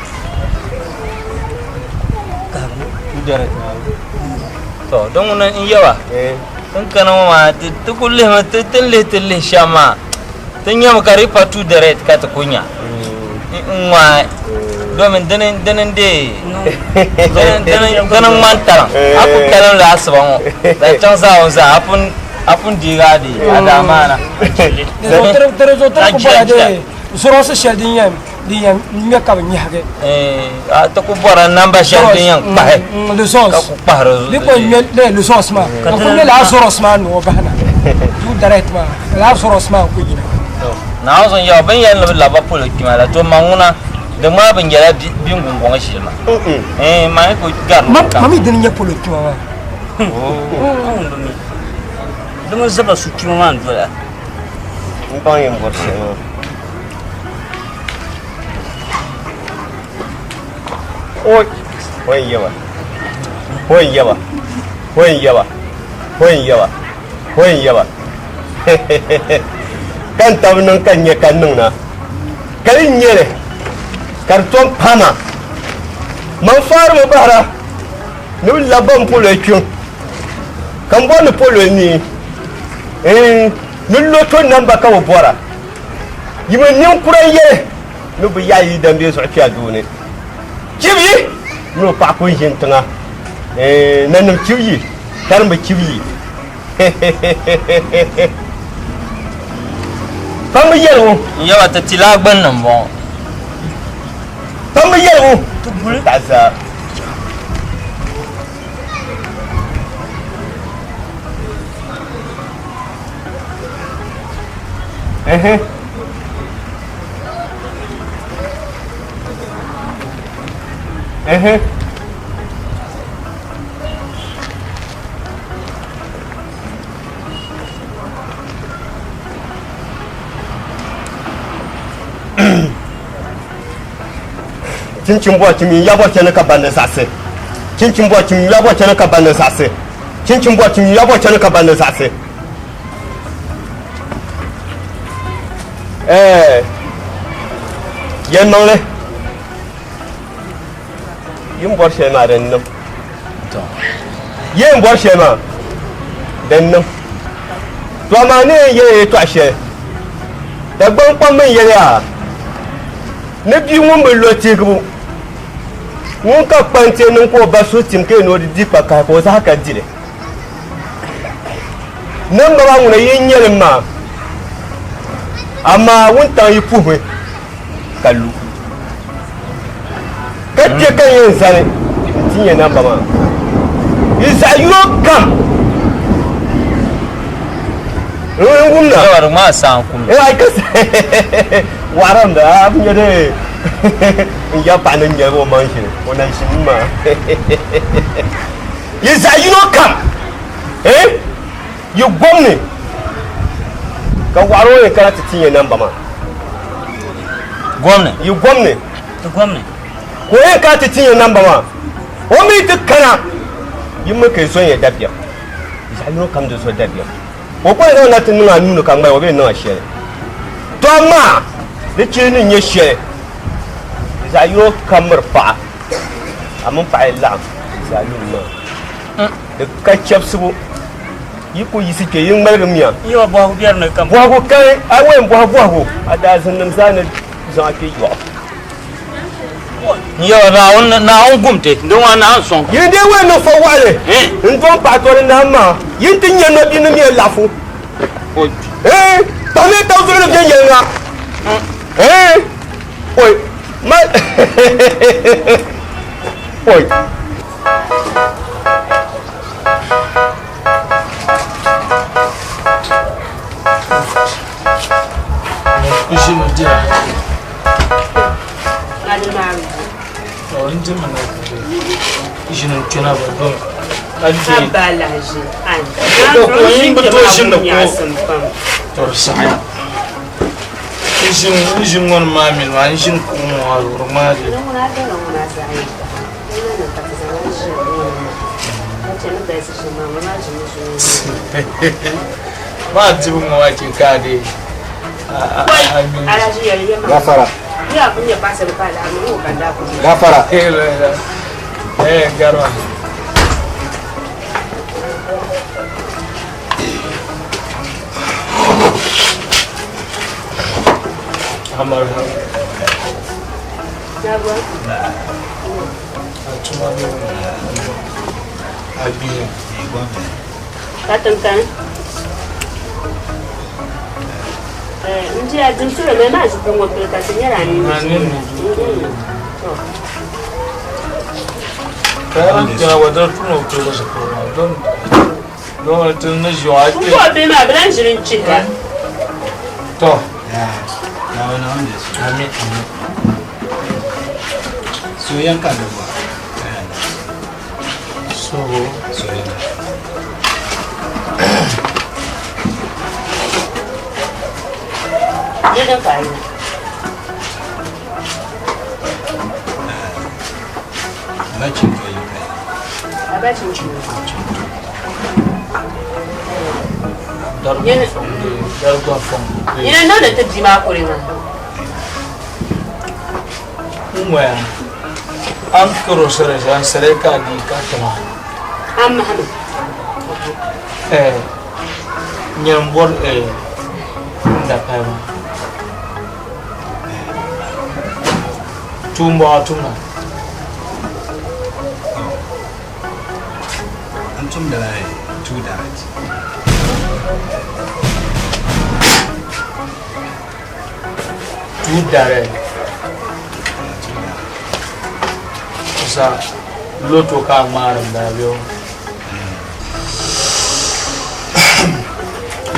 S9: To, din ŋuni n-yɛba, tin kana ŋɔ maa, ti ku lihimi, ti ni lihi ti lihi shɛm maa, ti nyami ka di yi pa two direct ka ti ku nya n-ŋmaai domin dini dini n-deei dini dini ŋmani taliŋ a ku talim la asiba ŋɔ zaŋ chaŋ zaawuni zaa a pun a pun deegi a deei a daa maana.
S11: Di zuɣu ti ku bɔra dee zɔrɔsi shɛli din yɛn din yɛn ŋmɛ ka bi nyahigi.
S9: Ti ku bɔra namba shɛli din yɛn kpahi ka ku kpahiri.
S11: Di ku ŋmɛ lizɔs maa ka ku ŋmɛ laa zɔrɔs maa ni o bahina two direct maa laa zɔrɔs maa n ku yina.
S9: Naawuni zuɣu n-yɛli bɛ ni yɛli ni bɛ labi ba polo kpima la, to ma ŋuna di ŋmaai bɛ nyɛla biŋguŋgɔŋ ʒili maa. Ɛɛn, ma ni ku gari luɣili kam.
S11: Ma mi dini n-nyɛ polo kpima maa.
S2: Di mi zaba su kpima maa n-dola.
S14: M baŋ yɛn bɔri shɛli maa. Oi! O yɛn yaba. O yɛn yaba. O yɛn yaba. O yɛn yaba. O yɛn yaba. Ka n tabi niŋ ka n nya ka n niŋ na. Ka yi nya li ka di tom pama. Man faarimi bahira ni bɛ labi ba m polo kpiŋ. Ka m bɔri ni polo ni ni loto namba ka bɛ bɔra. Yi mi ninkura n-yɛli ni bɛ yaɣi yi dambiɛ zuɣu kpe a duu ni. Chibi! Ni o paɣa ku ʒini tiŋa. Eh, nanim chibi yi, tarimba chibi yi. Pambi yɛligu.
S9: N yaba ti tila gbunni m-bɔŋɔ.
S14: Pambi yɛligu. Ti buli. Taɣisa. Ehe. Ehe. Chinchin bɔri chim ya bɔri chani ka bandi zaɣisi. Chinchin bɔri chim ya bɔri chani ka bandi zaɣisi. Chinchin bɔri chim ya bɔri chani ka bandi zaɣisi. Ɛɛ yɛlimaŋli yi ni bɔri shɛli maa din niŋ. Yi ni bɔri shɛli maa din niŋ. To amaa ni yɛn yɛli yɛltɔɣa shɛli Dagbaŋ kpamba n yɛli yaa ni bia ŋun bi lo tihigibu ŋun ka kpanti niŋ ka o ba suhu tim ka yɛn ni o di di kpakahi ka o zaɣa ka dili. Namba maa ŋuna yi nyɛli maa amaa wuntaŋ yi puhimi ka lu ka kpe ka yɛn zani nti nyɛ namba maa yi zaɣ yino kam n wumna
S9: Yawari maa saan kum.
S14: Eh, ai ka waram da a nyɛ de n ya paɣa ni nyɛli o maŋ ʒini o na ʒimi maa Yi zaɣ yino kam, eh, yi gom ni ka waɣiri o yɛn kana ti ti ya namba maa.
S9: Gom ni?
S14: Yi gom ni.
S2: Ti gom ni.
S14: Ka o yɛn kana ti ti ya namba maa. O mi ti kana, yi mi ka yi zɔn ya dabiɛm. Yi zaɣ yino kam di zo dabiɛm. O kɔŋ zaŋ na ti niŋ a nuu ni ka ŋmali o bee niŋ a shɛli. Tɔ amaa di chili ni nyɛ shɛli, yi zaɣ yino kam miri paɣa. A mini paɣa yi laɣim zaa yuli maa, di ka chɛbisibu. Yi ku yiɣisi kpe, yi ŋmaligimiya.
S2: Bɔhigu biɛri ni kam.
S14: Bɔhigu kani, a yi yɛn bɔhi bɔhigu, a daazinnim zaa ni zaŋ a kpe yɔɣu.
S9: Yawɛ, Naawuni, Naawuni gum ti, di ŋɔ a naan sɔŋ.
S14: Yin dee wee niŋ fa waɣili n-dɔn paɣa tɔri naam maa, yin ti nya nɔbinim mi laɣifu. Ee, kpahimiya tab zuɣu ni viɛnyɛliŋga. Ee, oi. Ma Oi.
S12: Ʒimi dira. Ɔ n dimi na ʒini n kpɛna bi dɔmi ka di ko bi tooi ʒini ko to di saɣaya N ʒini ŋɔ ni maa mini maa n ʒini kuɣu ŋɔ maa zuɣu di ŋmaa di. Maa dibu ŋɔ maa chɛ ka a dee.
S7: Gafara. Gafara.
S12: Eh, garba.
S13: Ka tinkani n diya din solo mɛ maa zuɣu ŋɔ pili ka ti nyɛla a nini N bɛ maa bɛ lahi ʒini n-chihira.
S12: To.
S16: Soyayyen ka da ba.
S12: So.
S16: Soyayyen.
S13: Yadda ka yi.
S16: Ba cin to yi kai.
S13: A ba cin ciwo. Yana nuna ti bia maa kuli maa.
S12: Ŋmaya an karo sere an sere ka di ka tama.
S13: An mahami.
S12: Eh nyen bor eh nda pa ma. Tumbo atumna.
S16: tumdila two direct.
S12: Two direct. Kusa loto ka a ŋmaari m bala bɛ o.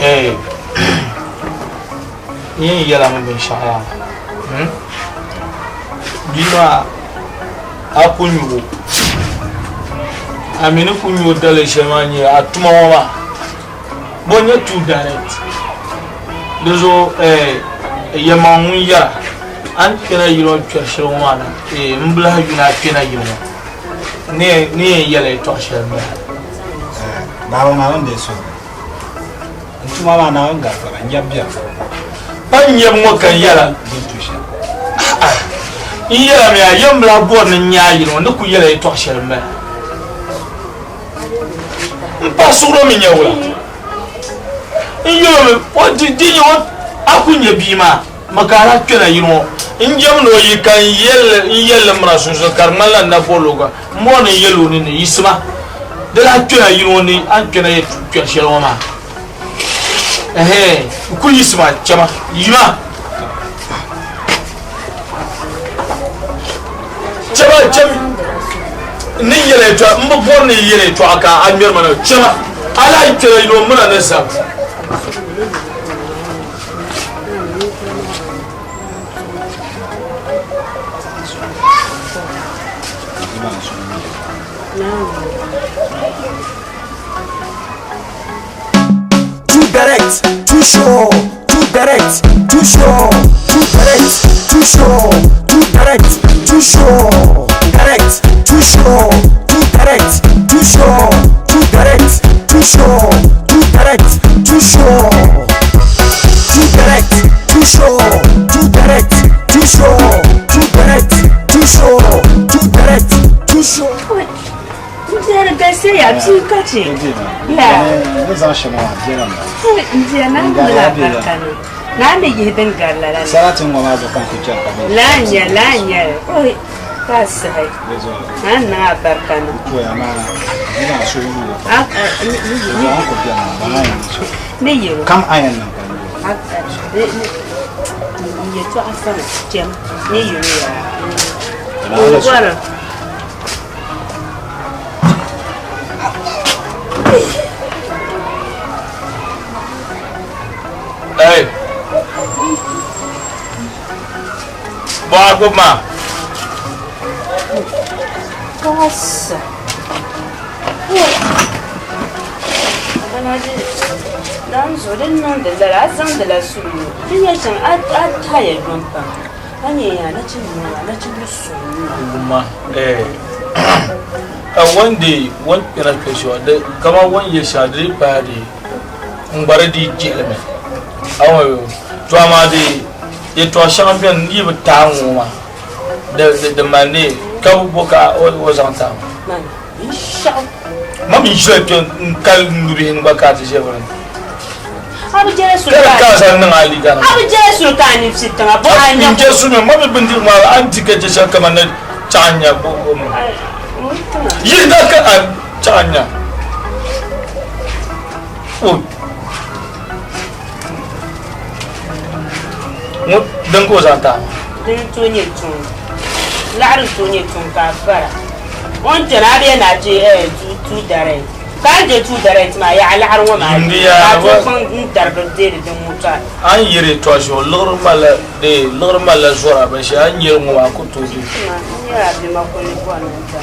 S12: Ee, n yɛn yɛla mi binshɛɣu yaa. Hmm? Bia maa a ku nyu o. A mi ni ku nyu o daliri shɛli maa nyɛ a tuma ŋɔ maa. Bɔ n-nyɛ two direct. Di zuɣu eh, yɛlimaŋ ŋun yɛra a ni kpɛna yili ŋɔ kpɛri shɛli ŋɔ maa na eh, m bi lahi yuli a kpɛna yili ŋɔ ni yɛn yɛla yɛtɔɣ shɛli m-bala.
S16: Baaba Naawuni deei suhuri. N tuma maa Naawuni gaafara, n yɛb bɛri.
S12: Pa n yɛb ŋɔ ka n yɛla.
S16: Din tu shɛm.
S12: N yɛla mi a yɛm bi lahi bɔri ni n nya a yili ŋɔ ni ku yɛla yɛtɔɣ shɛli m-bala. N pahi suɣuro mi nyɛ wula? N yɛlo mi o di di nyɛ o a ku nyɛ bia maa ma ka a lahi kpɛna yili ŋɔ n jɛm ni o yi ka n yɛlli n yɛlli mira sunsuuni ka di ŋmanila n na bɔrila o gba m bɔri ni n yɛli o ni ni yiɣisima di lahi kpɛna yili ŋɔ ni a ni kpɛna yɛ kpɛri shɛli ŋɔ maa ɛhɛn n ku yiɣisima chɛma yima Chɛma chɛm ni yɛla yɛtɔɣa n bi bɔri ni yɛla yɛtɔɣa ka a ŋmɛri ma na chɛma a lahi kpɛla yino muna ni zab
S15: Too direct, too sure, too direct, too sure, too direct, too sure, too direct, too sure, direct, too sure, too direct, too sure, too direct, too sure, too direct, too sure, too direct, too sure, too direct, too sure, too direct, too sure, too direct, too sure.
S13: N biɛri galisiya yaa bia ka chɛ. La.
S16: Ni zaŋ shɛm maa biɛla mi.
S13: N bia naa mi la barika ni. Naa mi yihi din gari lala ni.
S16: Sarati ŋɔ maa zuɣu ka n ku chɛri ka mi.
S13: Laa n-nyɛ laa n-nyɛ oi ka a sahi. Naa niŋ a barika ni.
S16: N poya maa ni maa suhu yuui pam. Di zuɣu a ni ku biɛni maa bana yɛn niŋ shɛm.
S13: Ni yɛlo.
S16: Kam a yɛn niŋ ka n
S13: yɛlo. N yɛtɔɣa sani chɛm ni yɛlo yaa. O bɔri.
S12: Hey. Bɔɣa gbubi maa.
S13: Kasa. Dan zuɣu din niŋdi lala a zaŋdila suhu di nyɛ shɛm a tahaya yom pam. A nyɛ yaa nachimbi ŋɔ maa nachimbi suŋ
S12: Wumma eh ka wan de wan kpɛna kpɛ shɛba di kama wan yɛ shɛba di paai di n gba di dii jihili mi awa to amaa di yɛtɔɣa shɛŋa bɛni n yi bi taai ŋɔ maa di di di mali ni ka bi bo ka o zaŋ taai
S13: maa Binshɛɣu.
S12: Ma mi ʒila kpe n-kali nubihi ni gba ka a ti ʒe bini.
S13: A bi jɛla suli
S12: Ka
S13: ka
S12: di ka a zaŋ niŋ a liiga ni.
S13: A bi jɛla suli ka a nini fi tiŋa bɔ a nya.
S12: N je suli mi, ma mi bindirigu maa a ni di ka je shɛli kaman ni chaɣ n-nya bɔ mi. Yi daa ka a chaɣ n-nya. O. Ŋun din ka o zaŋ taai maa.
S13: Din n-tooi nyɛ tuŋ. Laɣiri n-tooi nyɛ tuŋ ka a bara. O ni kpɛna a bee ni a je two direct. Ka a ni je two direct maa yaɣa laɣiri ŋɔ maa
S12: Yindi
S13: ka
S12: yaa
S13: a tooi kpaŋ n-darigi deeri din ŋɔ ka.
S12: A ni yiri tɔhi zuɣu liɣiri malila dee liɣiri malila zɔra binshɛli a ni yiri ŋɔ maa ku tooi di.
S13: N nyɛla bɛ ma kuli bɔri ni n da.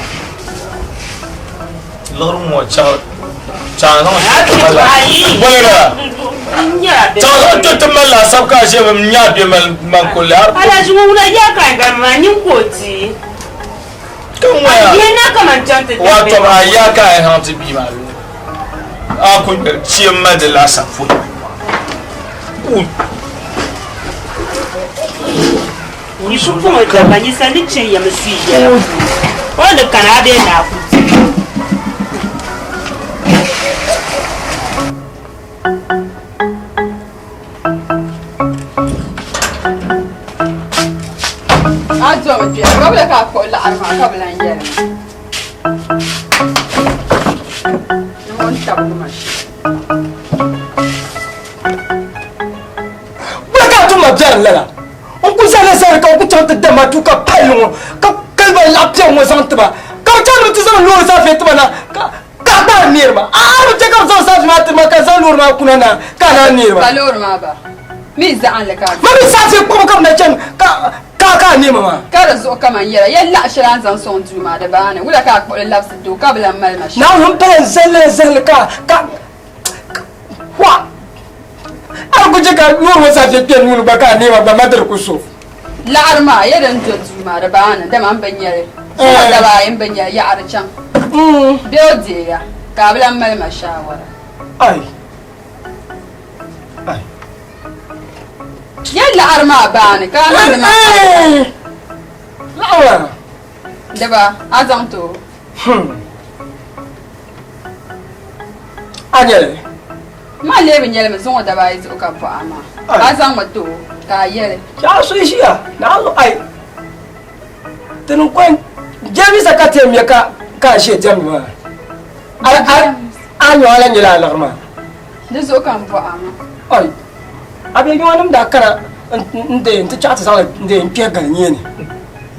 S12: Liɣiri ŋɔ chaɣ chaɣ zaŋ ti mali bolila chaɣ zaŋ ti ti mali laasabu ka a ʒe bɛ nya bɛ mali man kulli har
S13: Alhaji ŋɔ wula yaa ka gari maa nyin ka o ti
S12: ka ŋɔya
S13: a na kaman chaŋ ti
S12: wa tɔb a yaa ka a haŋ ti bia maa lu a ku chɛ mali di laasabu
S13: Yi ku puŋ o dabba nyisa ni chɛ ya mi suy yɛla puuni, o ni kana a bee ni a ku ti.
S1: A domi kpɛri ka bi ka a kpuɣi laɣiri maa ka bi lan yɛli ma. tabigi ma shɛm.
S11: Wula ka a tum ma biɛri lala? N ku zani zani ka n ku chaŋ ti da matuuka palli ŋɔ ka kali ba laɣ piɛm ŋɔ zaŋ ti ba, ka bɛ chaŋ ni bɛ ti zaŋ loori zaafee ti ba na ka a gbaai neeri ma. A a bi chɛ ka bɛ zaŋ zaafee maa ti ma ka n zaŋ loori maa kuna na ka a naan neeri ma.
S1: Ka loori maa ba mi zaɣinli ka a
S11: Ma mi zaafee kpuɣibu ka bɛ na chani ka ka a neei ma maa.
S1: Ka di zuɣu kaman yɛla, ya laɣ shɛli a ni zaŋ sɔŋ duu maa di baani, wula ka a kpuɣi li labisi ti o ka bi lan mali ma shɛli?
S11: Naawuni m-pala n-zali li n-zali li ka ka Wa! A ku chɛ ka loori ŋɔ saafia kpe nuu ni gba ka a neema gba ma diri ku so.
S1: Laɣiri maa, ya din do duu maa di baani, dama m bi nya li. Zuŋɔ daba ayi m bi nya li, yaɣiri chaŋ. Bee o deei ya, ka a bi lan mali ma shaawara.
S11: Ai! Ai!
S1: Ya laɣiri maa baani ka a niŋdi ma
S11: albarika. Laɣiri maa?
S1: Daba, a zaŋ ti o.
S11: A nyɛli?
S1: Ma lee bi nyɛli mi zuŋɔ daba ayi zuɣu ka bɔh a maa. A zaŋmi ti o ka a yɛli.
S11: Chɛ a so ʒiya, Naawuni ai ti ni kɔŋ jɛmbisa ka ti yɛn nya ka a ʒiya diɛmdi maa. A nyɔɣa la nyɛla a liɣiri maa.
S1: Di zuɣu ka m bɔh a maa.
S11: Ai, a be nyɔɣanim daa kana n-deei nti chaɣ ti zaŋ li n-deei n-kpɛhi gali nyee ni.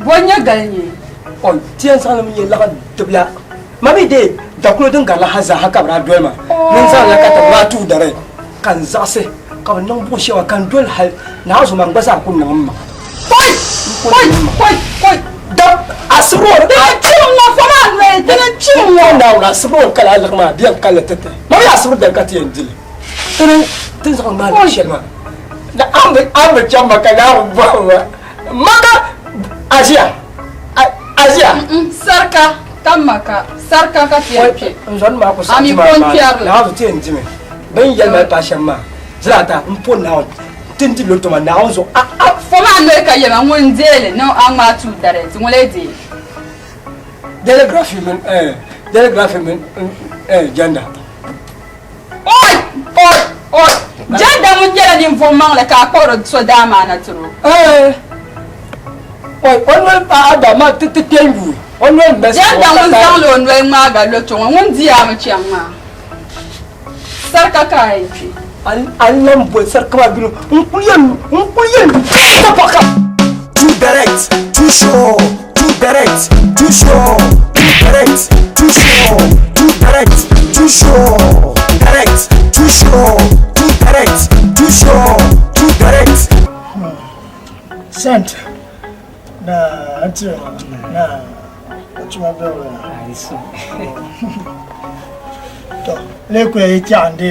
S1: Bɔ n-nyɛ gali nyee?
S11: Oi, ti yɛn zaŋ li mi nyɛ laɣim tibila. Ma mi deei dakulo din garila ha zaa ha ka bɛ daa doli ma ni n zaŋ la ka ti ŋmaai tuui dari ka n zaɣisi ka bɛ niŋ buɣ shɛba ka n doli hal Naawuni man gba zaa ku niŋ m maŋa.
S1: Kɔi! Kɔi! Kɔi! Kɔi!
S11: Dab asibiri ŋɔ
S1: Dini n-kpim ŋɔ fo maa noli, dini n-kpim ŋɔ.
S11: Naawuni asibiri ŋɔ kala aligi maa bɛ yɛn kalli ti ti. Ma mi asibiri dali ka ti yɛn di li. Ti ni ti ni zaŋ ŋmaai luɣ shɛli maa na a ni bi chaŋ ma ka Naawuni bɔhim ma. Maka aziya aziya.
S1: Sarika ka maka sarika ka ti yɛn kpɛ.
S11: N zɔri maa ku
S1: A mi
S11: saɣiti maa
S1: ko n
S11: maa
S1: kpɛrili.
S11: Naawuni ti yɛn dimi bɛ ni yɛli mali paai shɛm maa zilata n po Naawuni ti ni di loto maa Naawuni zuɣu a a.
S1: Fo maa noli ka yɛma ŋun deeli ni a ŋmaai tuui darɛti ŋun lee deei.
S11: Deligraphy mini eh deligraphy mini eh jɛnda.
S1: Oi! Oi! Oi! Jɛnda ŋun nyɛla ninvuɣ maŋli ka a kpuɣiri so daa maa na tiri o.
S11: Oi! O noli paai a daa maa ti ti kpe n-yuui. O noli m-mali
S1: Jɛnda ŋun zaŋla o noli ŋmaagi a loto ŋɔ, ŋun di a mi chaŋ maa. Sarika ka a yɛn kpe.
S11: A ni lan boli sarika maa yuli, n kul yɛn, n kul yɛn tapaɣ ka.
S15: Too direct, too sure, too direct, too sure, too direct, too sure, too direct, too sure, direct, too sure, too direct, too sure, too direct.
S8: Sent na antire na tuma bɛwla to lee ku yi chaɣindi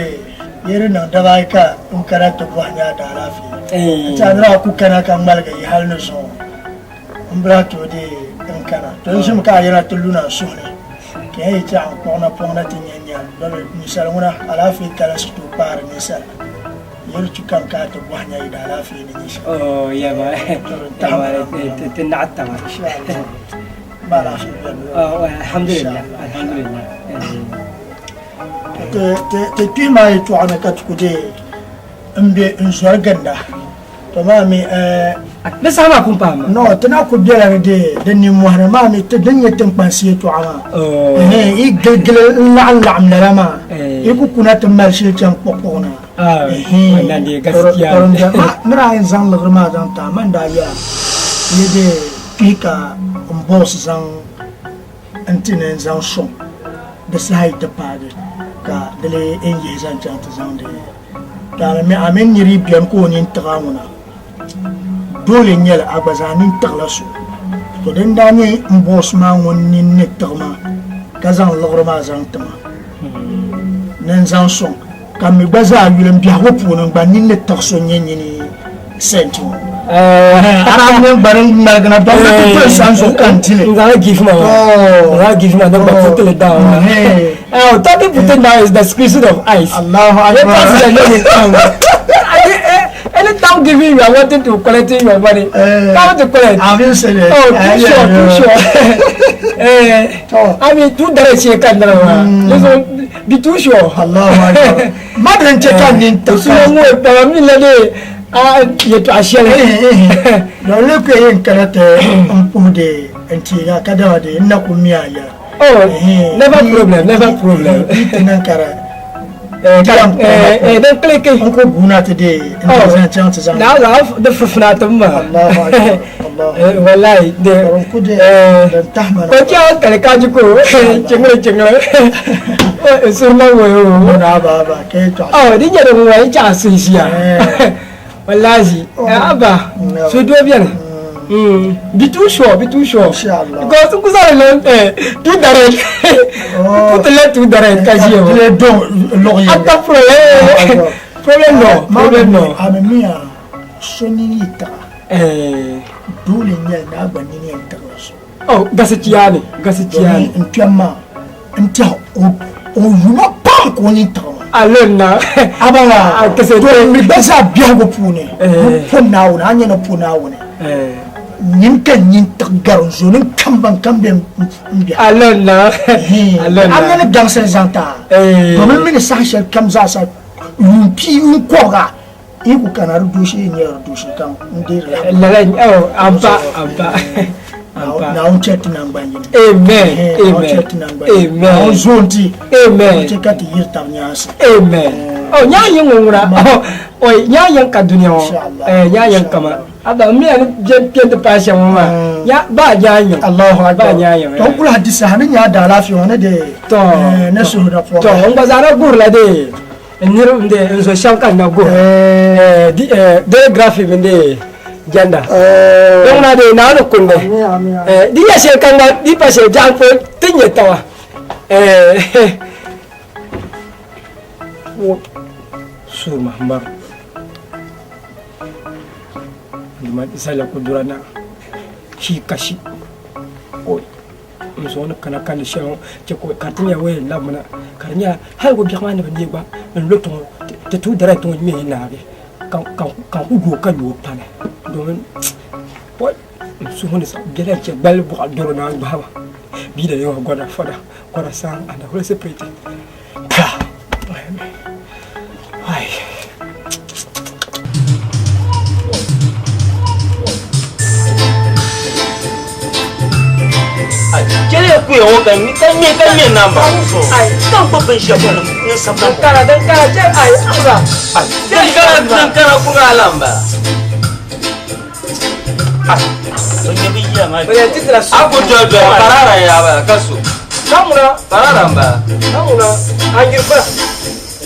S8: yi di niŋ daba ayi ka n kana ti bɔhi nya a daalaafee n tɛha ni daa ku kana ka ŋmaligi yi hali ni zuŋɔ m bi lahi tooi deei n kana to n ʒimi ka a yɛna ti luna n suhu ni ka yɛn yi chaɣ n kpuɣi napɔŋ na ti nya nya domi ninsal ŋuna alaafee kalinsi tooi paari ninsala yi di tu kam ka a ti bɔhi nya yi daalaafee ni nyɛ shɛm.
S11: Oh, yɛma, yɛma, ti naɣ taba. Alhamdulillah, alhamdulillah.
S8: Ti kpihi maa yɛtɔɣa ni ka ti ku deei n be n zɔri ginda to maa mi
S11: Di saha maa pun paai maa.
S8: No, ti na ku bela ni deei di ninmɔhi ni maa mi ti din nyɛ tiŋkpansi yɛtɔɣa maa yi giligili n laɣim laɣim lala maa yi ku kuna ti mali shili chaŋ kpuɣikpuɣi na Ni daa yɛn zaŋ liɣiri maa zaŋ ti a, man daa yɛla ni di kpihi ka n boss zaŋ n ti ni n zaŋ sɔŋ di saha yi ti paagi ka di lee n yihi zaŋ chaŋ ti zaŋ di to a mi a mini nira yi beni ka o nini tiɣi a ŋuna dole n nyɛli a gba zaa nini tiɣila so to din daa nyɛ n boss maa ŋun nini ni tiɣi ma ka zaŋ liɣiri maa zaŋ ti ma ni n zaŋ sɔŋ Ka m mi gba zaa yuli m biɛhigu puuni n gba nini ni tiɣi so n-nyɛ nyini sent ŋɔ. A daa mini gba din ŋmaligi na dɔŋ ni ti pili sani zuɣu ka n di li.
S11: N zaŋla gift maa n zaŋla gift maa ni gba put it down. Oh, talking put it down is the squeezing of ice.
S8: Allahu Akbar.
S11: Anytime giving you are wanting to collect your money. Come to collect.
S8: Abin sene.
S11: Oh, too sure, too sure. I mean, too direct she can now. Be too sure.
S8: Allahu Akbar. Ma din chɛ ka nini tiɣi
S11: ka. Suma ŋɔ kpɛma mi la de a yɛtɔɣa shɛli.
S8: Don li ku yɛn kana ti n puhi de n teega ka dama de n na ku mi a yɛla.
S11: Oh, never problem, never problem.
S8: Yi ti niŋ ka di
S11: Eh, din click.
S8: N ko guuna ti de n ti zaŋ chaŋ ti zaŋ.
S11: Na na di fufuna ti ma.
S8: Allahu akbar. Allahu
S11: Eh, wallahi de.
S8: Ku de dan tahmana.
S11: Ko cha kale ka ji ko chingre chingre. Eh, surna wo yo.
S8: Na ba ba ke to.
S11: Oh, di nyɛ din ŋɔ chaɣa sunsiya. Wallahi, abba, su do biɛni. Be too sure, be too sure.
S8: Inshallah.
S11: Because ku zali lan too direct. Put le too direct ka ʒiya.
S8: Le don lɔg yɛlli.
S11: Ata problem. Problem no, problem no.
S8: A mi miya so nini yi taɣa.
S11: Eh.
S8: Dole n nyɛli ni a gba nini yɛn tiɣila so.
S11: Oh, gasichiya ni, gasichiya ni.
S8: Domin n kpɛm maa n tɛhi o yuma pam ka o nini tiɣi ma.
S11: Alon na.
S8: Abala.
S11: A kese
S8: To mi gba zaa biɛhigu puuni. N po Naawuni a nyɛ ni po Naawuni. Nyin ka nyin tiɣi gari n zo ni n kam ban kam bɛ n biɛhi.
S11: Alon na. Alon na.
S8: A nyɛ ni gaŋsi n zaŋ ti a. Domin mi ni saha shɛli kam zaa sa yuun pii yuun kɔbiga yi ku kana di dooshee n nyɛ di dooshee kam n deeri la.
S11: Lala oh ampa ampa. Ampa.
S8: Naawuni chɛ ti naŋgban yini.
S11: Amen.
S8: Naawuni
S11: Amen.
S8: chɛ ti naŋgban yini.
S11: Amen.
S8: Naawuni zo n-ti.
S11: Amen.
S8: Chɛ ka ti yiri tab nyaansi.
S11: Amen. Oh, nyaa yin ŋun ŋuna. Oh, oi, nyaa yin ka dunia ŋɔ. Eh, nyaa yin kama. Aba, mi ani biɛn piɛn ti paai shɛm ŋɔ maa. Nya ba nyaa yin.
S8: Allahu akbar.
S11: Ba nyaa yin.
S8: To n kuli hadisi ha ni nya da alaafee ŋɔ ni de
S11: To.
S8: ne suhu da pɔga.
S11: To, n gba zaa na guhirila de n niriba n de n zo shɛm ka n na guhira. Eh, di eh geography min de gender. Din ŋuna de Naawuni kundi. Eh, di nya shɛli ka ŋma di pa shɛli biɛɣu polo ti nyɛ tiŋa. Eh, wo suuri Muhammadu. Nduma zala kudura na shi kashi. O n zuɣu ni kana ka ni shɛli ŋɔ chɛ ka ka di ti nyɛla waya labimina ka di nyɛla hali ko biɛɣu maa ni bi neei gba n lo tiŋ ti tuui direct ŋɔ ŋmɛ naagi ka ka ka n ku yooi ka yooi pani domin n suhu ni biɛla n chɛ gbali buɣa doro naan gbahi ba bia da yɛŋɔ God Father God Son and the Holy Spirit pa ai
S9: Chɛliya kuya ŋɔ ka ka ŋmɛ ka ŋmɛ namba. Ai, ka n gbubi binshɛɣu ŋɔ n sabi
S11: Dan kara dan kara chɛ ai aba.
S9: Dan kara dan kara kuŋ a lamba. A ku doli doli parara n yaa bala ka so.
S11: Kamuna
S9: Parara n bala.
S11: kamuna an girba.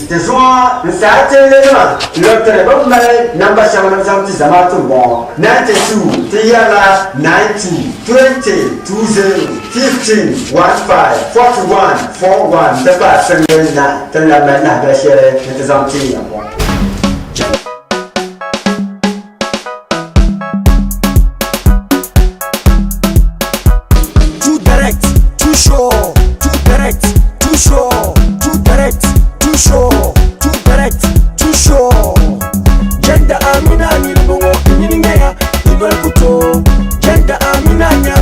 S17: Ti zuŋɔ n saha tinlinima lɔtiri bɛ mali namba shɛŋa ni zaŋ ti zamaatu m-bɔŋɔ, 92 ti yɛrila 92, 20 20, 15 15, 41 41 n-ti pahi single na ti ni lahi mali lahabali shɛli ni ti zaŋ ti ya m-bɔŋɔ.
S15: Too direct, too sure, too direct, too sure, too direct, too sure, too direct, too sure. Gender Amina niriba ŋɔ nyini nyɛya yi doli ku tooi. Gender Amina nya